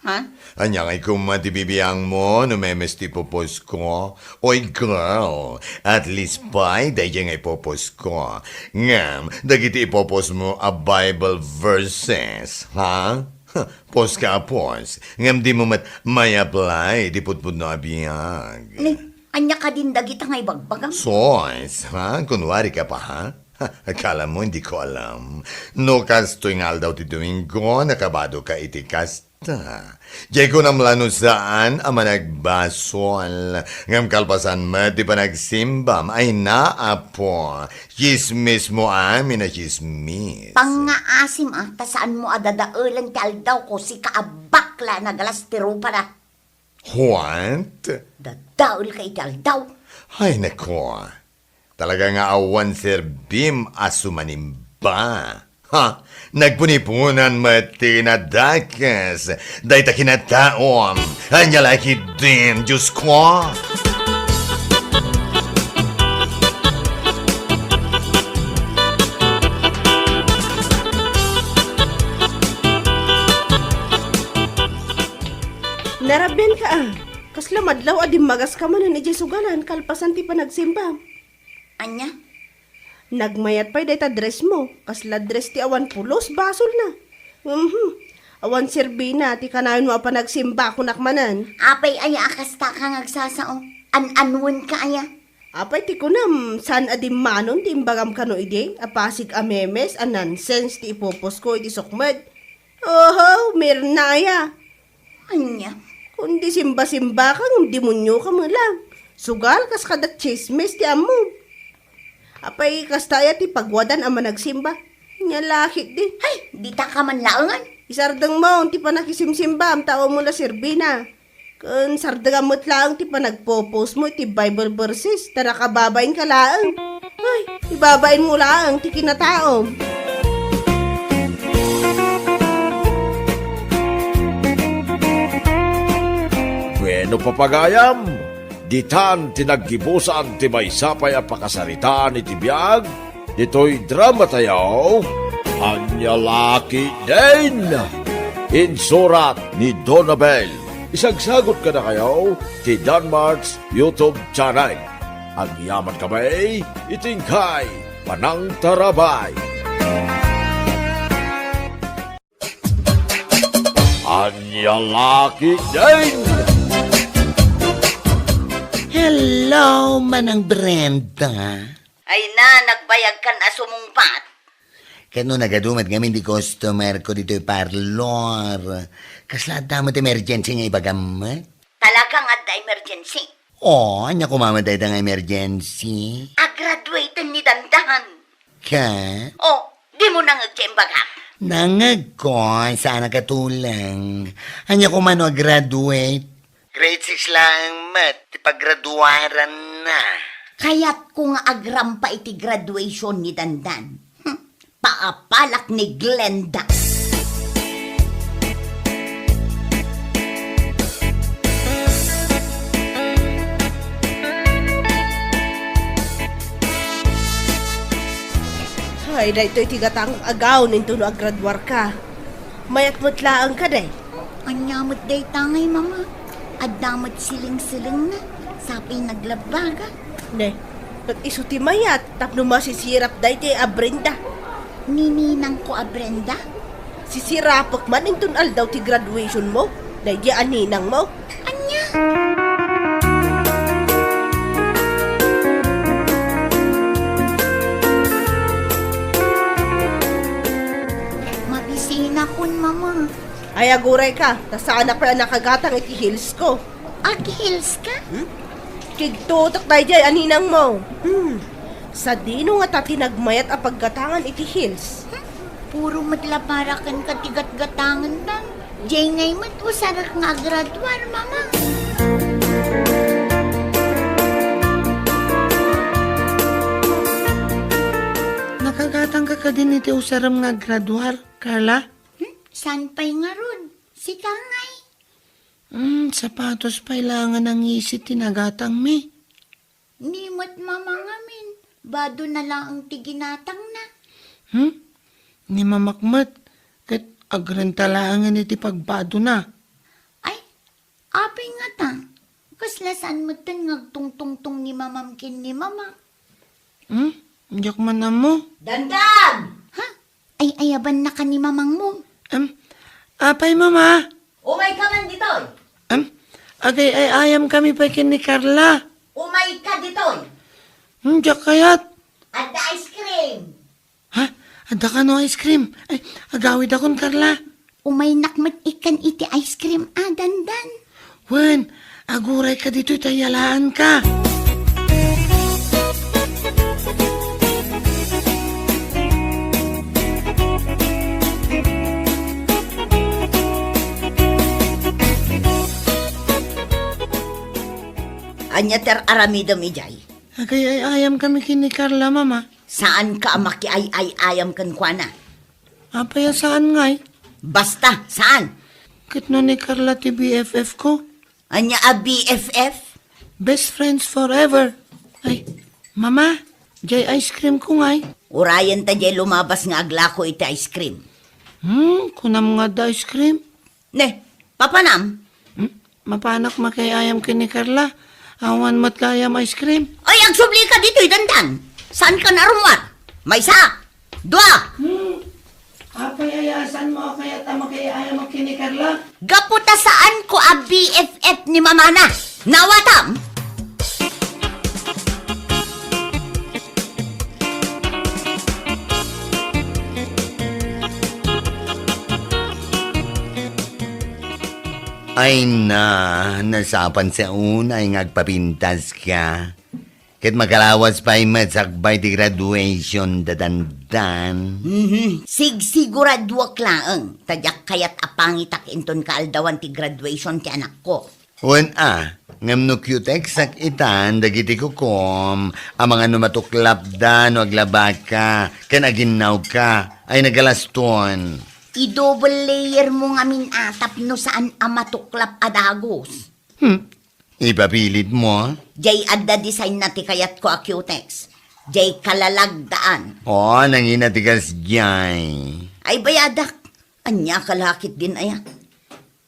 Ha? Ania ngay koma ti bibiangmo no memes ti ipopost ko? Oy, girl, at least pay daydiay nga ipopost ko. Ngem, dagiti ipopostmo a Bible verses, ha? Post ka a post, ngem dimo met may-apply ti pudpudno a biag. Ni, ania kadin dagita nga ibagbagam? Sos, ha? Kunwari ka pa, ha? Ha, akala mo hindi ko alam? No kastoy nga aldaw ti Domingo, nakabado ka iti kasta. Diay kunam la no saan a managbasol, ngem kalpasan met ti panagsembam, ay na, Apo, tsismis mo amin a tsismis. Pangngaasim, a, ta saanmo a dadaelen ti aldaw ko, sika a bakla a nagalas ti rupada. What? Dadaelka iti aldaw. Ay, nako. Talaga nga awan serbim a sumanimba. Ha? Nagpuniponan met ti nadakes dayta kinataom. Ania la ketdin, Diosko? Narabianka, a. Kasla madlaw a dimmagas ka manen idiay sugalan kalpasan ti panagsimbam. Ania? Nagmayat pay dayta dress mo. Kasla dress ti awan pulos, basolna. Mhm. Awan serbina ti kanayon mo a panagsimba, kunak manen. Apay aya a kasta ka nga agsasao? An-anuenka aya? Apay ti kunam, saan a dimmanon ti imbagam kano idi? A pasig a memes, a nonsense ti ipopost ko iti sukmed. Oho, Mirna aya. Ania? Kundi simba-simba ka, ngem demonio ka met lang. Sugal kas kada tsismis ti ammom. Apay kasta aya ti pagwadan a managsimba? Nia la ketdi. Hay, dita ka man laengen. Isardengmo ti panakisimsimbam, ta awan mo la serbina. Ken sardengam met laeng ti panagpo-post mo iti Bible verses, ta nakababain ka laeng. Ay, ibabain mo laeng ti kinataom. Bueno, papagayam, ditan ti naggibusan ti maysa pay a pakasaritaan iti biag ditoy drama tayo, Ania La Ketdin. Insurat ni Donabel. Isagsagot kadakayo ti Danmart's YouTube channel. Agyaman kami iti inkay panangtarabay. Ania La Ketdin. Hello, Manang Brenda. Ay na, nagbayag kan a sumungbat. Ket no nagadu met ngamin ti customer ko ditoy parlor, kasla adda met emergency nga ibagam met? Talagang adda emergency? O, ania koma met dayta nga emergency? Agraduaten ni Dandan. Ka? O, dimo nangeg ti imbagak? Nangegko, saan a katuleng. Ania koma no agraduate? Grade six laeng met ti paggraduaranna. Kayatko nga agrampa iti graduation ni Dandan. Hmm, paapalak ni Glenda. Ay, daytoy ti gatang a gown intono agraduarka. Mayat met laeng kadi. Ania met dayta ngay, Mama? Adda met siling-silingna. Sapay naglabbaga. Ne, ket isu ti mayat tapno masisirap daydi a Brenda. Ni ninangko a Brenda? Sisirapek man inton aldaw ti graduation mo, daydi a ninang mo. Ania? Mabisinakon, Mama. Ay, agurayka, ta saanak pay a nakagatang iti heels ko. Ag-heels ka? Hmm? Kigtutok daydi a ninang mo. Hmm. Sadino ngata ti nagmayat a paggatangan iti heels? Hmm? Puro met la para kenka ti gatgatangendan. Diay ngay met usarek nga agraduar, Mama. Nakagatangka kadin iti usarem nga agraduar, Carla? Hmm? Saan pay ngarud? Sika ngay? Hmm, sapatos pay laeng a nangisi ti nagatangmi. Ni met Mama ngamin, badona laeng ti ginatangna. Hmm? Ni Mamak met, ket agrenta laengen iti pagbadona. Ay, apay ngata? Kasla saan metten nga agtungtungtong ni Mamam ken ni Mamak? Hmm? Diak man ammo. Dandan! Ha? Ay-ayabannaka ni Mamangmo? Em, apay, Mama? Umayka man ditoy. Em, agay-ay-ayamkami pay ken ni Carla. Umayka ditoy. Hmm, diak kayat. Adda ice cream. Ha? Adda kano ice cream? Ay, agawidakon, Carla. Umaynak met ikkan iti ice cream a, Dandan. Wen, agurayka ditoy ta iyalaanka. Ania ti ar-aramidem idiay? Agay-ay-ayamkami ken ni Carla, Mama. Saanka a makiay-ay-ayam kenkuana. Apay a saan ngay? Basta, saan? Ket no ni Carla ti B F F ko? Ania a B F F? Best friends forever. Ay, Mama, diay ice cream ko ngay. Urayen ta diay lumabas nga aglako iti ice cream. Hmm, kunam nga adda ice cream? Ne, papanam? Hmm? Mapanak makiay-ayam ken ni Carla. Awan met la ayam ice cream. Ay, agsublika ditoy, Dandan. Saanka a rummuar? Maysa, dua. Hmm. Apay aya a saanmo a kayat a makiay-ayam ken ni Carla? Gapu ta saanko a B F F ni Mamana. Nawatam? Ay na, nasapan sa unay nga agpapintas ka. Ket makalawas pay met sakbay ti graduation da Dandan. Mhm. Sigsiguraduak laeng, ta diak kayat a pangitak inton kaaldawan ti graduation ti anakko. Wen a, ngem no cutex-ak itan dagiti kukom, amangan no matuklapda no aglabaka ken aginnawka, ay nagalaston. I-double layer mo ngamin a tapno saan a matuklap a dagus. Hmm, ipapilitmo? Jay adda design na ti kayatko a cutex. Jay kalalagdaan. O, nangina ti kasjay. Ay bayadak. Ania ka lakit din aya?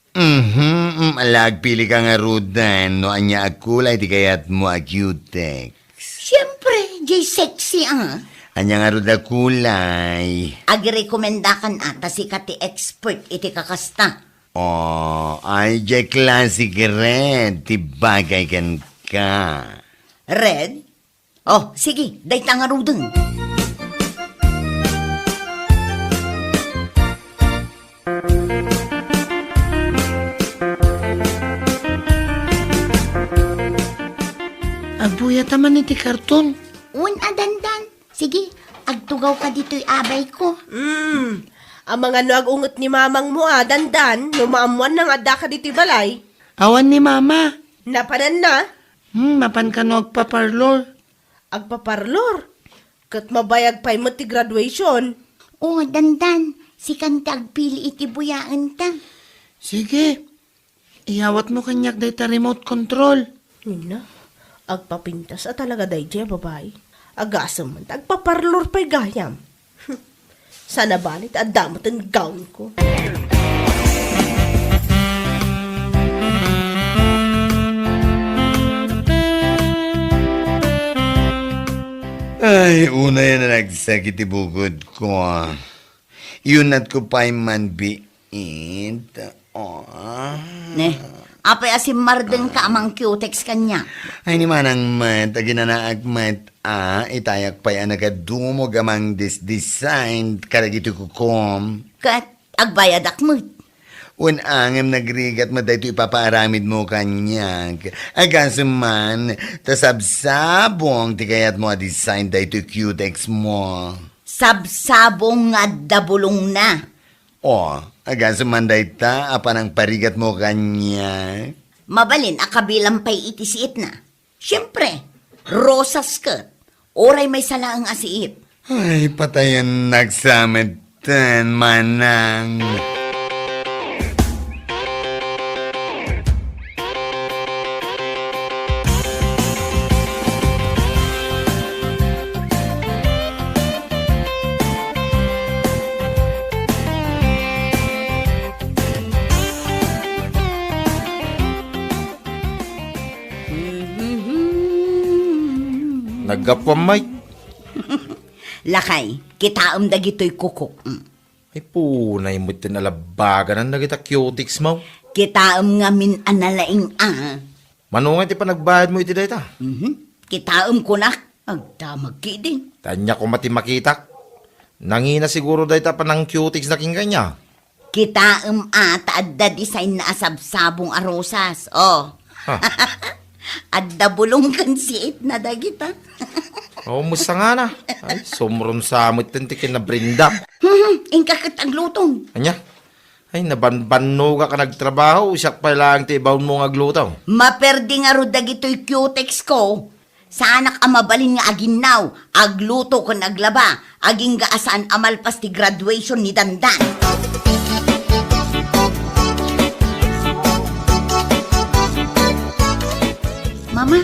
Mhm, mm, ala, agpilika ngaruden no ania a kulay ti kayatmo a cutex. Siempre, jay sexy a. Ania ngarud a kulay? Agirekomendakan a ta sika ti expert iti kakasta. O, ay jay classic red ti bagay kenka. Red? O, sige, dayta ngaruden. Agbuyata man iti karton. Wen a, Dandan. Sige, agtugawka ditoy abayko. Hmm. Amangan no agunget ni mamangmo a, Dandan, no maammoanna nga addaka ditoy balay. Awan ni mama. Napananna? Hmm, mapan kano agpaparlor. Agpaparlor? Ket mabayag pay met ti graduation. O, Dandan, sikan ti agpili iti buyaenta. Sige, iyawatmo kaniak dayta remote control. Nina, agpapintas a talaga daydiay a babai. Agasem man ta agpaparlor pay gayam. Saan a bale ti adda met ti gownko. Ay, unay a nanagsakit ti bukodko. Iyunatko pay man biit. O. Ne, apay a simmardengka a mangcutex kaniak? Ay, ni manang met, aginanaak met a, itayak pay a nakadumog a mangdisdesign kadagiti kukom. Ket agbayadak met. Wen a, ngem nagrigat met daytoy ipapaaramidmo kaniak. Agasem man, ta sabsabong ti kayatmo a design daytoy cutex mo. Sabsabong nga adda bulongna. O, agasem man dayta a panangparigatmo kaniak. Mabalin a kabilang pay iti siitna. Siempre, rosas ket. Uray maysa laeng a siit. Ay, patayennak sa metten, manang. Naggapuam, Mike. Lakay, kitaem dagitoy kukok. Mm. Ay, punay met ti nalabaganan dagita cutex mo. Kitaem ngamin a nalaing a. Mano nga ti panagbayadmo iti dayta? Mhm. Kitaem kunak, agdamag ketdin. Ania koma ti makitak? Nangina siguro dayta panang-cutex na ken kaniak. Kitaem a ta adda design na a sabsabong a rosas. O. Ha. Adda bulong ken siit na dagita. O, musangana. Ay, sumrumsa met ti kinabrinda. Mhm, inka ket aglutom. Ania? Ay, nabanbannogak a nagtrabaho, siak pay laeng ti ibaonmo nga agluto. Maperdi ngarud dagitoy cutex ko. Saanak a mabalin nga aginnaw, agluto ken aglaba, agingga a saan a malpas ti graduation ni Dandan. Mama,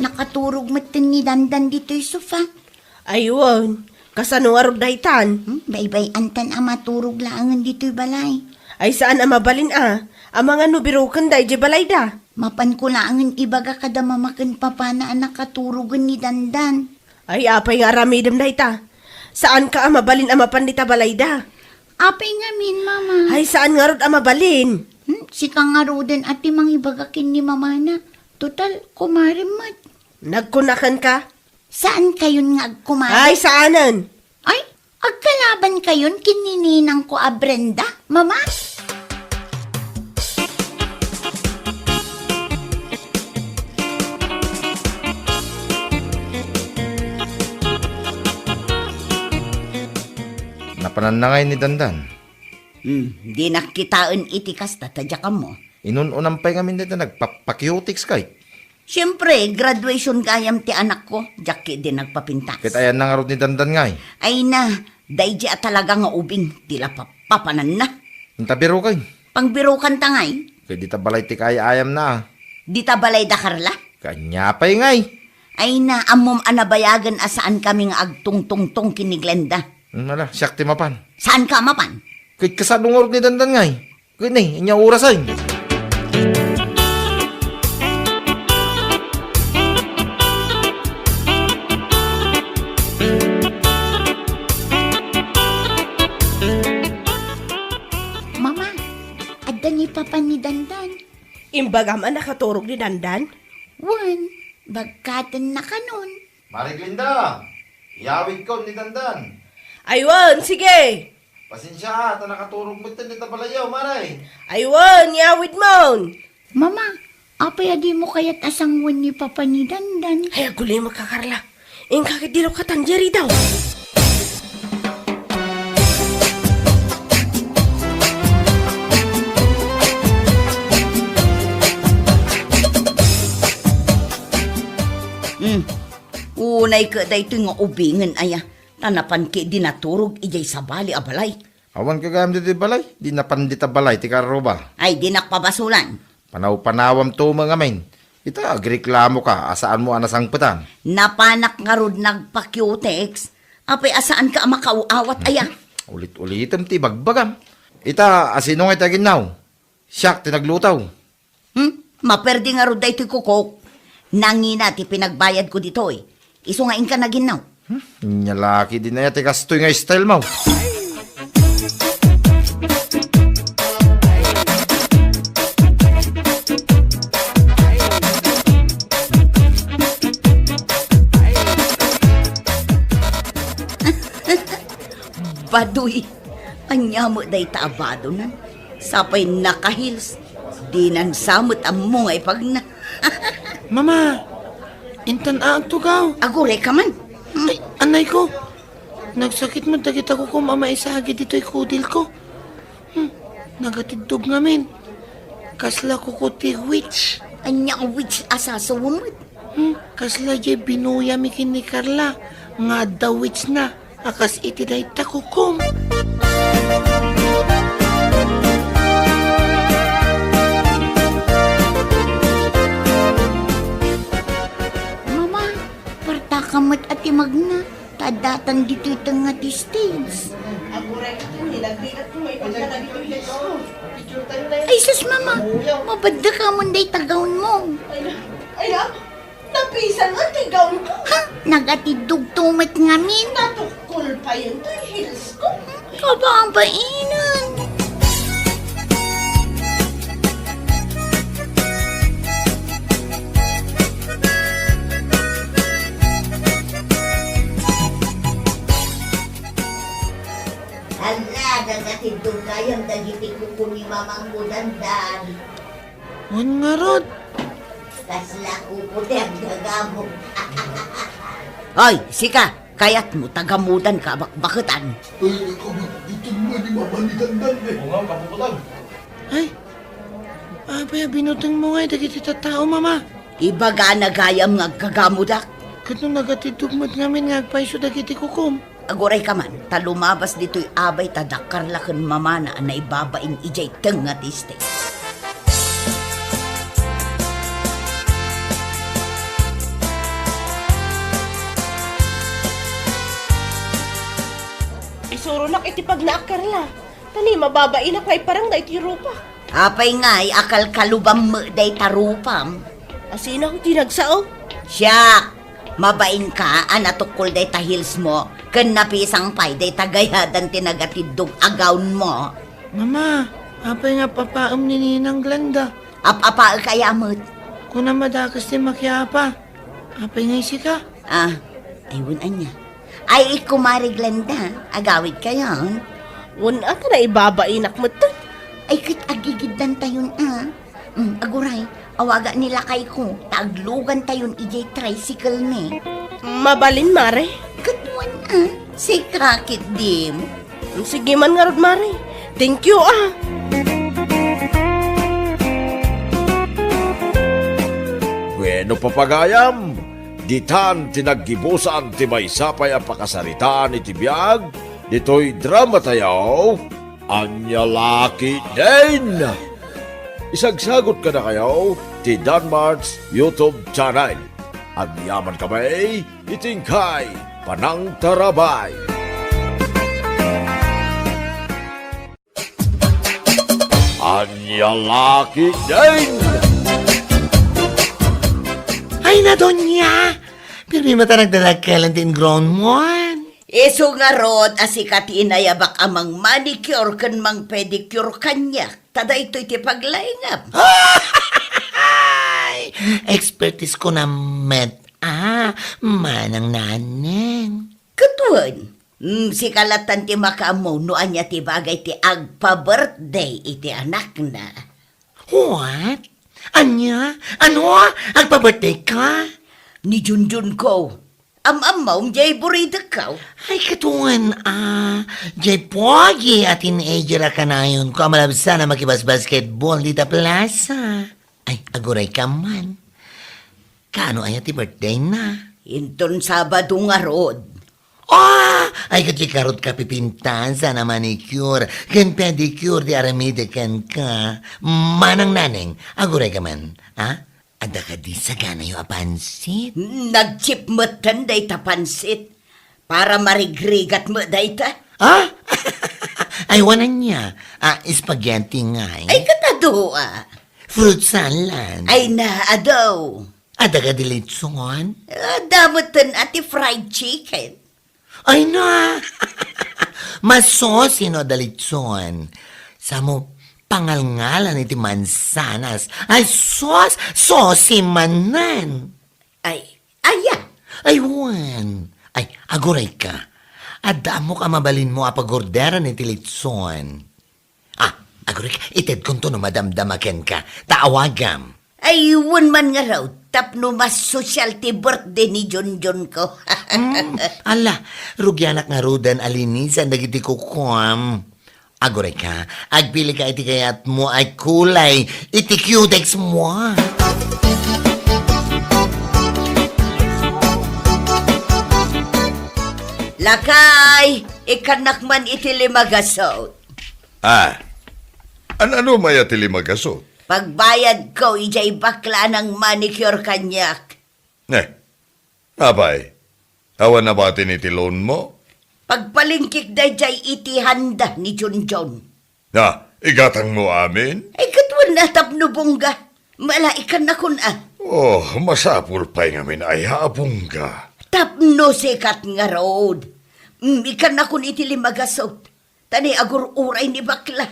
nakaturog metten ni Dandan ditoy sofa. Ay wen, kasano ngarud daytan? Hmm, baybay-antan a maturog laengen ditoy balay. Ay saan a mabalin a, amangan no biroken daydiay balayda. Mapanko laengen ibaga kada mama ken papana a nakaturogen ni Dandan. Ay apay nga aramidem dayta? Saanka a mabalin a mapan dita balayda. Apay ngamin, mama? Ay saan ngarud a mabalin? Hmm, sika ngaruden a ti mangibaga ken ni mamana. Total, kumarem met. Nagkunakenka? Saankayon nga agkumari? Ay, saanen? Ay, agkalabankayon ken ni ninangko a Brenda, Mama? Napananna ngay ni Dandan? Hmm, dinak kitaen iti kasta ta diak ammo. Inun-unam pay ngamin dayta nagpapakiutikskay. Siempre, graduation gayam ti anakko, diak ketdi nagpapintas. Ket ayanna ngarud ni Dandan ngay? Ay na, daydi a talaga nga ubing ti la papapananna. Inta birokay? Pangbirokanta ngay? Ket dita balay ti kaay-ayamna a. Dita balay da Carla? Ket ania pay ngay? Ay na, ammom a nabayagen a saankami nga agtungtungtong ken ni Glenda. Hmm, ala, siak ti mapan. Saanka a mapan? Ket kasano ngarud ni Dandan ngay? Ket ni, ania orasen? Mama, adda ni Papa ni Dandan. Imbagam a nakaturog ni Dandan? Wen, bagkatenna kanon. Mare Glenda, iyawidkon ni Dandan. Ay wen, sige. Pasensia, ta nakaturog metten dita balayyo, Mare. Ay wen, iyawidmon. Mama, apay a dimo kayat a sanguen ni Papa ni Dandan? Ay, agulimek a Carla. Inka ket dino katan diay ridaw. Hmm. Unay ket daytoy nga ubingen aya, ta napan ketdi naturog idiay sabali a balay. Awan gagayam ditoy balay, di napan dita balay ti karuba. Ay, dinak pabasulan. Panaw-panawam to met ngamin. Ita, agreklamoka a saanmo a nasangpetan. Napanak ngarud nagpakiutex, apay a saanka a makaaw-awat aya? Ulit-ulitem ti ibagbagam. Ita, asino ngay ti aginnaw? Siak ti nagluto. Hmm? Maperdi ngarud daytoy kukok. Nangina ti pinagbayadko ditoy. Isu nga inka naginnaw. Hmm? Ania la ketdin aya ti kastoy nga style mo? Badoy. Ania met dayta a badonan? Sapay naka-heels. Dinan sa met ammo nga ipagna. Mama, intan a agtugaw. Agurayka man. Hmm. Ay, anayko. Nagsakit met dagita kukom a maisagi ditoy kudilko. Hmm, nagatiddog ngamin. Kasla kuko ti witch. Ania a witch a sasawen met? Hmm, kasla diay binuyami ken ni Carla nga adda witch na a kas iti dayta kukom. Mama, partaka met a ti magna. Ta addatan ditoy tengnga ti stage. Aguray, nagbigat ko, may pagka dagitoy heels ko. Ay, sus, mama, mabaddaka mon dayta gown mo. Ay, na, ay, na, napisan nga ti gown ko. Ha? Nagatiddog to met ngamin. Natukkol pa yun, toy heels ko. Kababainan. Hala, nagatiddog gayam dagiti kuko ni Mamangko Dandan. Wen ngarud. Kasla kuko ti aggagamok. Ay, sika, kayatmo ta gamudanka a bakbaketan? Ay, nakabutbuteng man ni Mama ni Dandan, eh. Oo nga, kabukutan. Ay, apay a binutengmo ngay dagiti tattao, Mama? Ibagana gayam nga aggagamudak. Ket no nagatiddog met ngamin nga agpayso dagiti kukom? Agurayka man, ta lumabas ditoy abay ta dakkarla ken mamana a naibabain idiay tengnga ti stage. Isuronak iti pagnaak, Carla. Ta ni mababainak nga iparang daytoy rupa. Apay ngay a kalkalubam met dayta rupam? Asino ti nagsao? Siak! Mabainka a natukkol dayta heels mo, ken napisang pay dayta gayadan ti nagatiddog a gown mo. Mama, apay nga appapaem ni Ninang Glenda? Ap-apaek aya met. Kunam a dakes ti makiapa. Apay nga isika? Ah, ay, wen ania. Ay, kumare Glenda, agawid kayon. Wen a, ta naibabainak metten. Ay, ket agigiddantayon a. Mm, aguray, awaga ni lakayko, ta aglugantayon idiay tricycle mi. Mabalin, mare? Ket wen a, sika ketdim. Sige man ngarud, mare. Thank you, ah. Wenno, papagayam, ditan ti naggibusan ti maysa pay a pakasaritaan iti biag ditoy dramatayo, Ania La Ketdin! Isagsagut kadakayo ti Danmart's YouTube channel. Agyamankami iti inkay panangtarabay. Ania La Ketdin! Ay, Nadonia! Pirmi met a nagdadakkel ti ingrown mo. Isu ngarud a sika ti inayabak a mang-manicure ken mang-pedicure kaniak. Ta daytoy ti paglaingam. Ay! Expertise ko na met. Ah, manang naneng. Ketdin. Mm, sika lattan ti makaammo no ania ti bagay ti agpa-birthday iti anakna. What? Ania? Ano? Agpa-birthday ka? Ni Junjun ko. Am-ammom, jay buridek ko. Ay, ketdin, ah. Jay pogi a teenager a kanayonko a malabsan a makibasbasketball dita plaza. Ay, aguray ka man. Kaano aya ti birthday na? Inton Sabado ngarud. Ah! Ay, ket di karot ka pipintasan a manicure ken pedicure ti aramide kenka. Manang naneng, aguray ka man, ha? Adda kadi saganayo a pansit? Nagchip metten dayta pansit. Para marigrigat met dayta. Ah? Ay, wen ania? Ah, spaghetti ngay? Ay, ket adu, ah. Fruit salad? Ay, na, adu. Adda kadi litson? Adda metten a ti fried chicken. Ay na! Masosi no adda litson. Samo pangalngalan iti mansanas. Ay sus! Sosi manen! Ay, aya? Ay wen. Ay, aguray ka. Adda ammok a mabalinmo a pagorderan iti litson. Ah, aguray ka, itedkonto no madamdama kenka. Ta awagam. Ay, wen man ngarud, tapno mas sosyal ti birthday ni Junjun ko. Hmm, ala, rugianak ngaruden a linisan dagiti kukuam. Aguray ka, agpili ka iti kayatmo a kulay iti cutex mo. Lakay, ikkannak man iti lima gasut. Ah, an-ano maya ti lima gasut? Pagbayadko idiay bakla a nang-manicure kaniak. Eh, apay, awan nabatin iti loan mo? Pagpalingkik daydiay iti handa ni Junjun. Ah, igatangmo amin? Ay, ket wen a tapno bongga. Mala, ikkannakon a. Oh, masapul pay ngamin aya a bongga. Tapno sikat ngarud. Mm, ikkannakon iti lima gasut. Ta ni agur-uray ni bakla.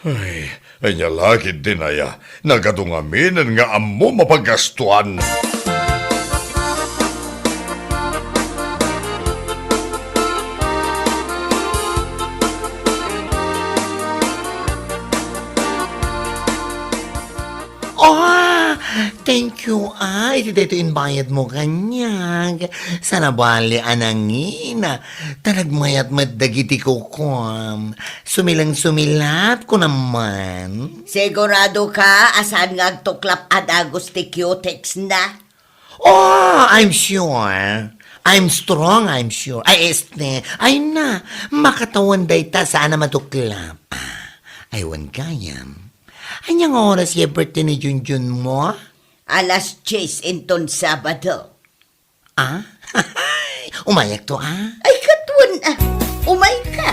Ay, ania la ketdin aya, nagadu ngaminen nga ammom a paggastuan. Oh, thank you, ah. Iti daytoy imbayadmo kaniak. Sana bali a nangina. Ta nagmayat met dagiti kukuam. Sumileng-sumilap ko naman. Sigurado ka a saan nga agtuklap a dagus ti cutex na? Oh, I'm sure. I'm strong, I'm sure. Ay, este, ay na, makatawan dayta saan a matuklap. Ah, ay, wen gayam. Ania nga oras ya birthday ni Junjun mo? Alas dies inton Sabado. Ah? Umayak to, ah? Ay, ket wen, ah. Umay ka.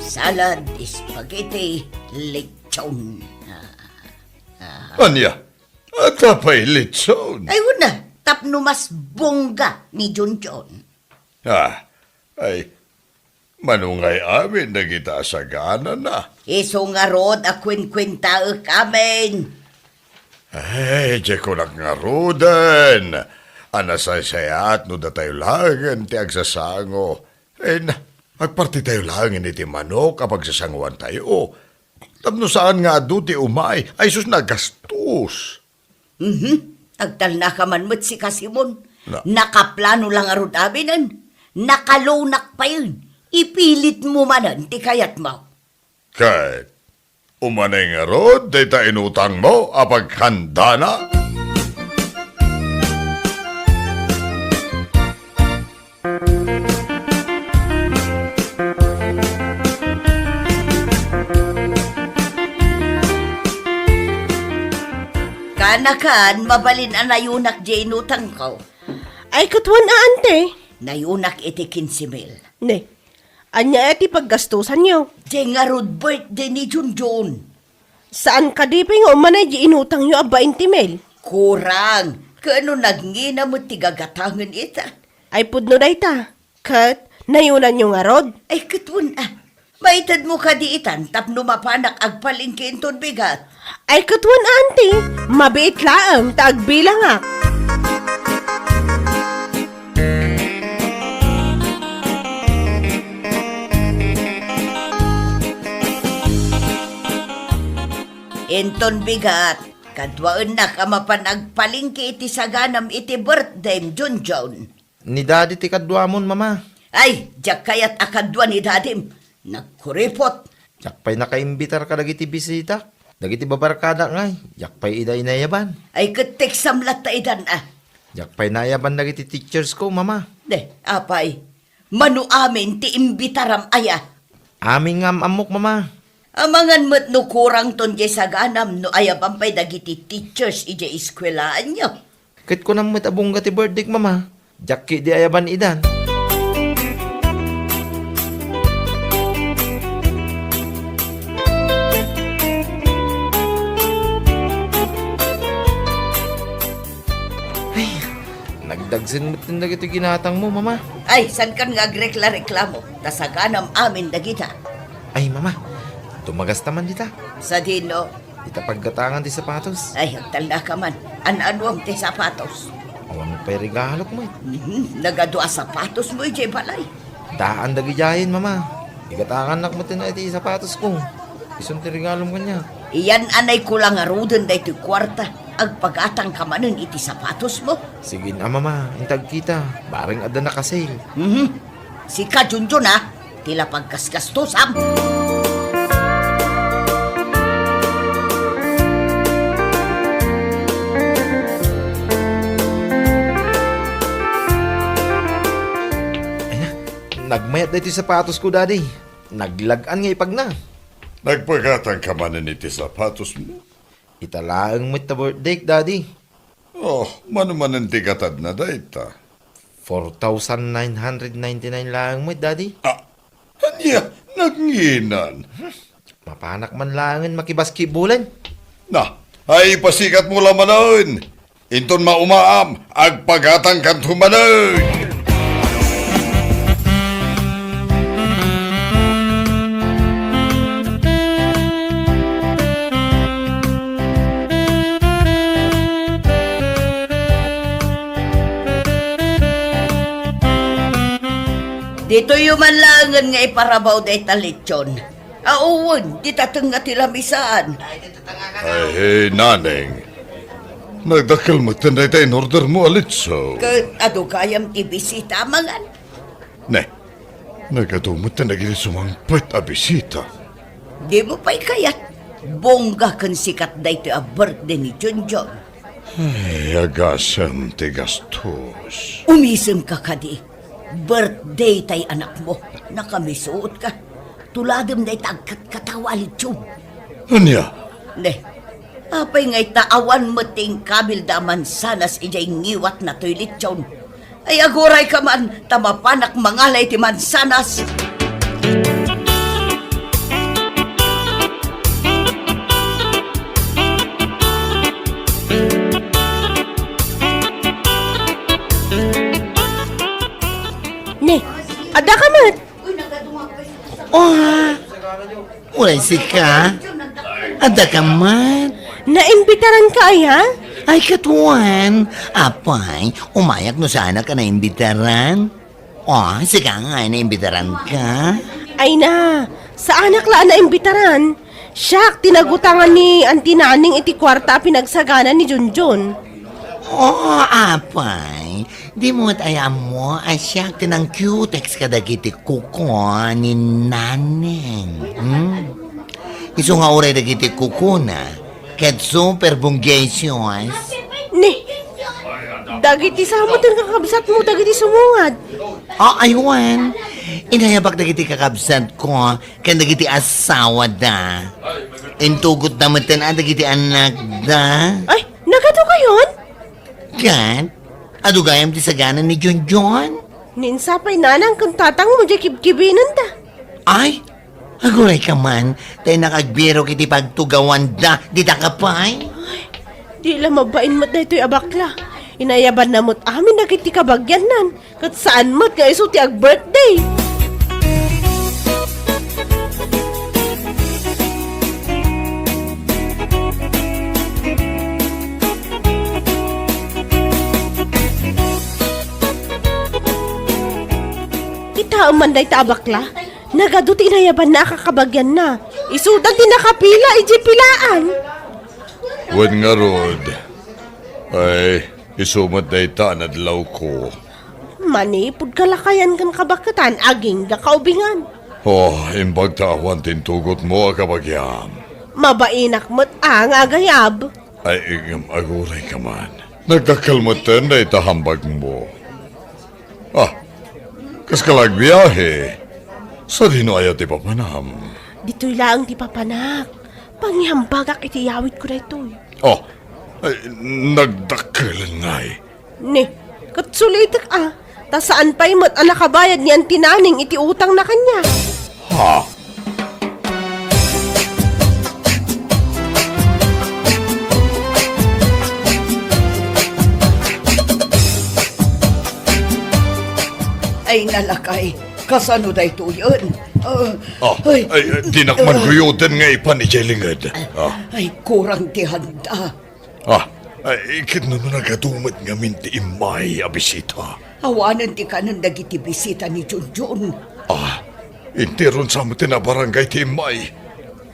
Salad, spaghetti, lechon. Ah, ah. Ania? Adda pay lechon? Ay, wen a, tapno mas bongga ni Junjun. Ah, ay, mano ngay amin dagita a saganana? Isu ngarud a kuenkuentaek amin. Ay, di kunak ngaruden a nasaysayaat no datayo laengen ti agsasango. Ay na, agpartitayo laengen iti manok a pagsasangoantayo. Tapno saan nga adu ti umay, ay sus, nagastos. Mhm. Agtalnaka man met sika, Simon. Na- Nakaplano la ngarud aminen. Nakalunak payen. Ipilitmo manen ti kayatmo. Ket umanay ngarud dayta inutangmo a paghandana? Kanakan, mabalin a nayunak diay inutangko. Ay, ket wen a, ante? Nayunak iti kinse mil. Ne, ania ti paggastosanyo? Diay ngarud birthday ni Junjun. Saan kadi pay nga umanay diay inutangyo a bainte mil? Kurang. Ket no nagngina met ti gagatangen ita. Ay pudno dayta. Ket nayunanyo ngarud? Ay, ket wen a. Maitedmo kadi itan tapno mapanak agpalengke inton bigat? Ay, ket wen a, anti. Mabiit laeng ta agbilangak. Inton bigat, kaduaennak a mapan agpalengke iti saganam iti birthdayem, Junjun. Ni Daddy ti kaduamon, Mama. Ay, diak kayat a kadua ni Dadim. Nagkuripot. Diak pay nakaimbitar kadagiti bisita. Dagiti babarkadak ngay, diak pay ida inayaban. Ay, ket teksam latta idan a. Diak pay naayaban dagiti teachers ko, Mama. De, apay. Mano amin ti imbitaram aya? Amin nga am-ammok, Mama. Amangan met no kurangton diay saganam no ayaban pay dagiti teachers idiay eskuelaanyo. Ket kunam met a bungga ti birthdayk, Mama. Diak ketdi ayaban idan. Ay, nagdagsen met dagiti ginatangmo, Mama. Ay, saankan nga agrekla-reklamo, ta saganam amin dagita. Ay, Mama, tumagasta man dita. Sadino? Ita paggatangan ti sapatos. Ay, agtalnaka man. An-anuam ti sapatos? Awan pay regalok met. Mhm, nagadu a sapatosmo idiay balay. Daan dagidiayen, Mama. Igatangannak met iti sapatosko. Isun ti regalom kaniak. Iyan-anayko la ngaruden daytoy kuarta. Agpagatangka manen iti sapatosmo. Sige a, Mama. Inta agkita. Bareng adda naka-sale. Mhm. Sika, Junjun, a, ti la paggasgastosam. Ay na, nagmayat daytoy sapatosko, Daddy. Naglag-an nga ipagna. Nagpagatangka manen iti sapatosmo? Ita laeng met ta birthdayk, Daddy. Oh, mano manen ti gatadna dayta? Four thousand nine hundred ninety-nine laeng met, Daddy. Ah, ania, nagnginan? Mapanak man laengen makibasketballen. Na, ay, pasikatmo la manen. Inton maumaam, agpagatangkanto manen. Ditoyyo man laengen nga iparabaw dayta lechon. Awan, dita tengnga ti lamisaan. Ay, Naneng. Nagdakkel metten dayta in-ordermo a lechon. Ket adu gayam ti bisita a mangan. Ne, nagadu metten dagiti sumangpet a bisita. Dimo pay kayat, bongga ken sikat daytoy a birthday ni Junjun. Ay, agasem ti gastos. Umisemka kadi. Birthday tay anakmo. Nakamisuotka. Tuladem dayta agkatkatawa a lechon. Ania? Ne, apay ngay ta awan met ti inkabilda a mansanas idiay ngiwatna toy lechon? Ay, agurayka man, ta mapanak mangala iti mansanas. Ne, adda ka met? Oh, uray sika? Adda ka met? Naimbitaran ka aya? Ay, katuan. Apay, umayak no saanak a naimbitaran. Oh, sika nga, naimbitaran ka? Ay na, saanak la a naimbitaran. Siak, ti nagutangan ni Auntie Naning iti kuarta a pinagsagana ni Junjun. Oh, apay, dimo met aya ammo a siak ti nangkiutex kadagiti kuko ni Naneng. Hmm? Isu nga uray dagiti kukona, ket super bonggacious. Ni, dagiti sa met ti kakabsatmo dagiti sumungad. Ah, aywan. Inayabak dagiti kakabsatko ken dagiti asawada. Intugotda metten a dagiti anakda. Ay, nagadu kayon? Ket, adu gayam ti sagana ni Junjun? Ni insa pay nanang ken tatangmo diay kibkibinenda. Ay, aguray ka man, ta innak agbirok iti pagtugawanda, dita ka pay? Ay, di la mabain met daytoy a bakla. Inayabanna met amin dagiti kabagiannan, ket saan met nga isu ti ag-birthday. Kitaem man dayta a bakla, nagadu ti inayabanna a kakabagianna. Isudan ti nakapila idiay pilaan. Wen ngarud, ay, isu met dayta a nadlawko. Manipud kalakayan ken kabaketan, agingga kaubingan. Oh, imbag ta awan ti intugotmo a kabagiam. Mabainak met a nga agayab. Ay, ngem aguray ka man. Nagdakkel metten dayta hambagmo. Ah, kas ka la agbiahe? Sadino aya ti papanam? Ditoy laeng ti papanak. Pangihambagak iti yawidko daytoy. Oh, ay, nagdakkelen ngay. Ni, ket sulitek a, ta saan pay met a nakabayad ni Auntie Naneng iti utangna kaniak. Ha? Ay, nalakay. Kasano daytoyen? Ah, Ah, ay, ay, ay, dinak man ah, guyoden nga ipan idiay linged. Ah. Ay, kurang ti handa. Ah, ay, ket no nagadu met ngamin ti immay a bisita? Awanen ti kanen dagiti bisita ni Junjun. Ah, interon sa met ti nabarangay ti immay.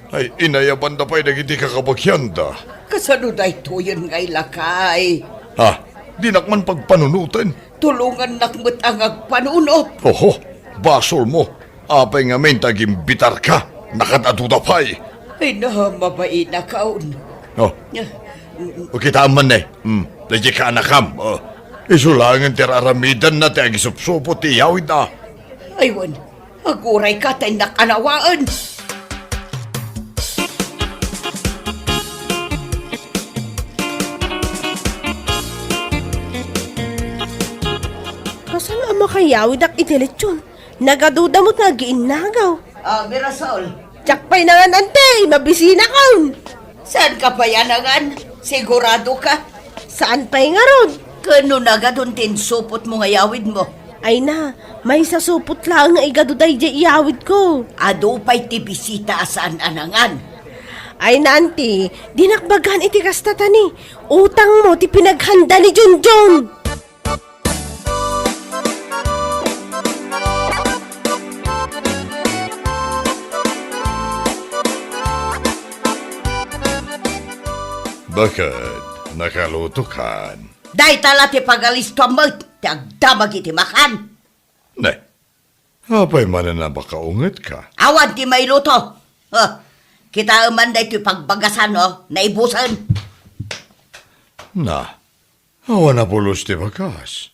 Ay, inayabanda pay dagiti kakabagianda. Kasano daytoyen nga ilakay? Ah, dinak man pagpanunoten. Tulongannak met a nga agpanunot. Oho, basolmo. Apay ngamin ta agimbitarka? Nakaad-aduda pay. Ay na, mabainakon. Oh. Ah, O, kitaem man ne. Hmm, daydiay kaanakam. Oh. Isu laengen ti ar-aramidenna ti agisupsupot ti iyawidna. Ay wen, aguray ka ta innak anawaen. Kasano a makayawidak iti lechon? Nagaduda met nga agiinnagaw. Ah, Mirasol. Diak pay nangan, anti, mabisinakon. Saan ka pay a nangan? Sigurado ka? Saan pay ngarud? Ken no nagadun ti insupotmo nga yawidmo? Ay na, maysa supot laeng nga igadu daydiay iyawidko. Adu pay ti bisita a saan a nangan. Ay na, anti, dinak bagaan iti kasta ta ni. Utangmo ti pinaghanda ni Junjun. Bakit? Nakalutokan? Dayta la ti pagalistoam met ti agdamag iti makan. Ne, apay manen a makaungetka? Awan ti mailuto. Huh, kitaem man daytoy pagbagasan, oh, naibusen. Na, awan a pulos ti bagas.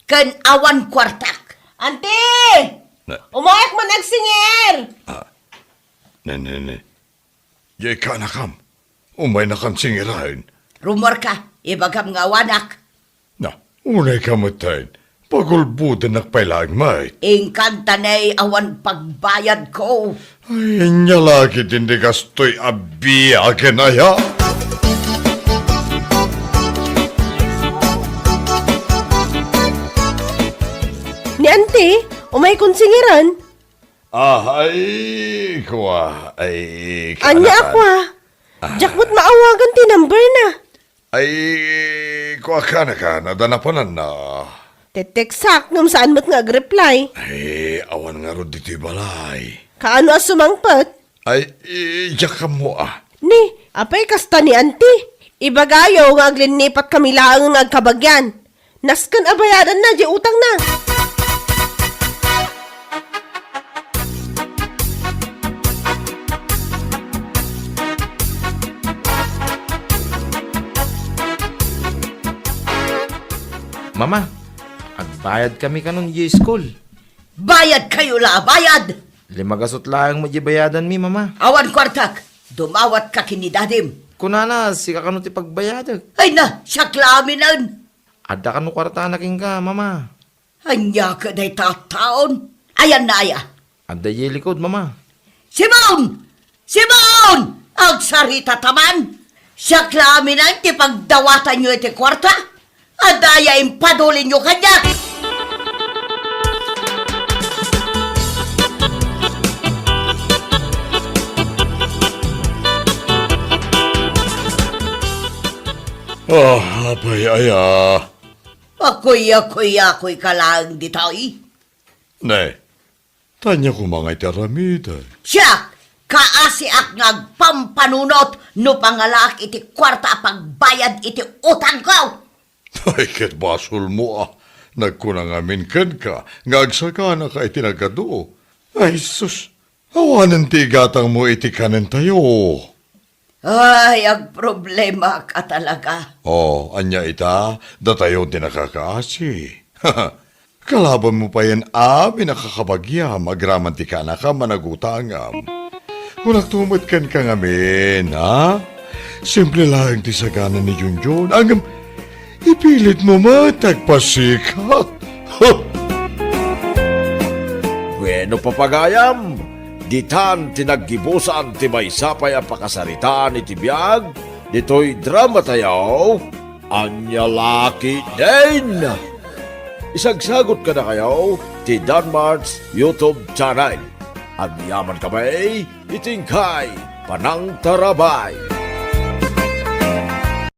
Ken awan kuartak. Anti! Na- Umayek man agsingir! Ah, ne, ne, ne. Diay kaanakam. Umaynakan singiraen. Rummuarka, ibagam nga awanak. Na, unayka metten. Pagulbodennak pay laeng met. Inkan ta ne awan pagbayadko. Ay, ania la ketdin ti kastoy a biagen aya? Ni Anti, umaykon singiran? Ah, ay, kua, ay, Ania a kaanakan. Kua? Ah. Diak met maawagan ti number na. Ay, kua, kaanakan, adda napananna. Teteksak, ngem saan met nga agreply. Ay, awan ngarud ditoy balay. Kaano a sumangpet? Ay, i-, diak ammo a. Ni, apay kasta ni Anti? Ibagayo nga aglinnipat kami laeng nga agkabagian. Nasken a bayadanna diay utangna. Mama, agbayad kami kanon diay school. Bayad kayo la, bayad! Lima gasut laeng met diay bayadanmi, Mama. Awan kuartak. Dumawatka ken ni dadim. Kunana, sika kano ti pagbayadek. Ay na, siak la aminen. Adda kano kuartana kenka, Mama? Ania kadi dayta a taon? Ayanna aya? Adda idiay likod, Mama. Simon! Simon! Agsarita ta man! Siak la aminen ti pagdawatanyo iti kuarta? Adda aya impadulinyo kaniak? Ah, apay aya? Akuyakuyakoyka laeng ditoy. Ne, ta ania koma nga iti aramidek? Siak, kaasiak nga agpampanunot no pangalaak iti kuarta a pagbayad iti utangko. Ay, ket basolmo a nagkuna ngamin kenka nga agsaganaka iti nagadu. Ay, sus, awanen ti igatangmo iti kanentayo. Ay, agproblemak a talaga. Oh, ania ita? Datayo ti nakakaasi. Kalabanmo payen amin a kakabagiam agraman ti kanakam a nagutangam. Kunakto met kenka ngamin, ha? Simple laeng ti sagana ni Junjun. Ngem ipilitmo met agpasikat. Bueno, papagayam, ditan ti naggibusan ti maysa pay a pakasaritaan iti biag ditoy dramatayo, Ania La Ketdin! Isagsagut kadakayo ti Danmart's YouTube channel. Agyamankami iti inkay panangtarabay.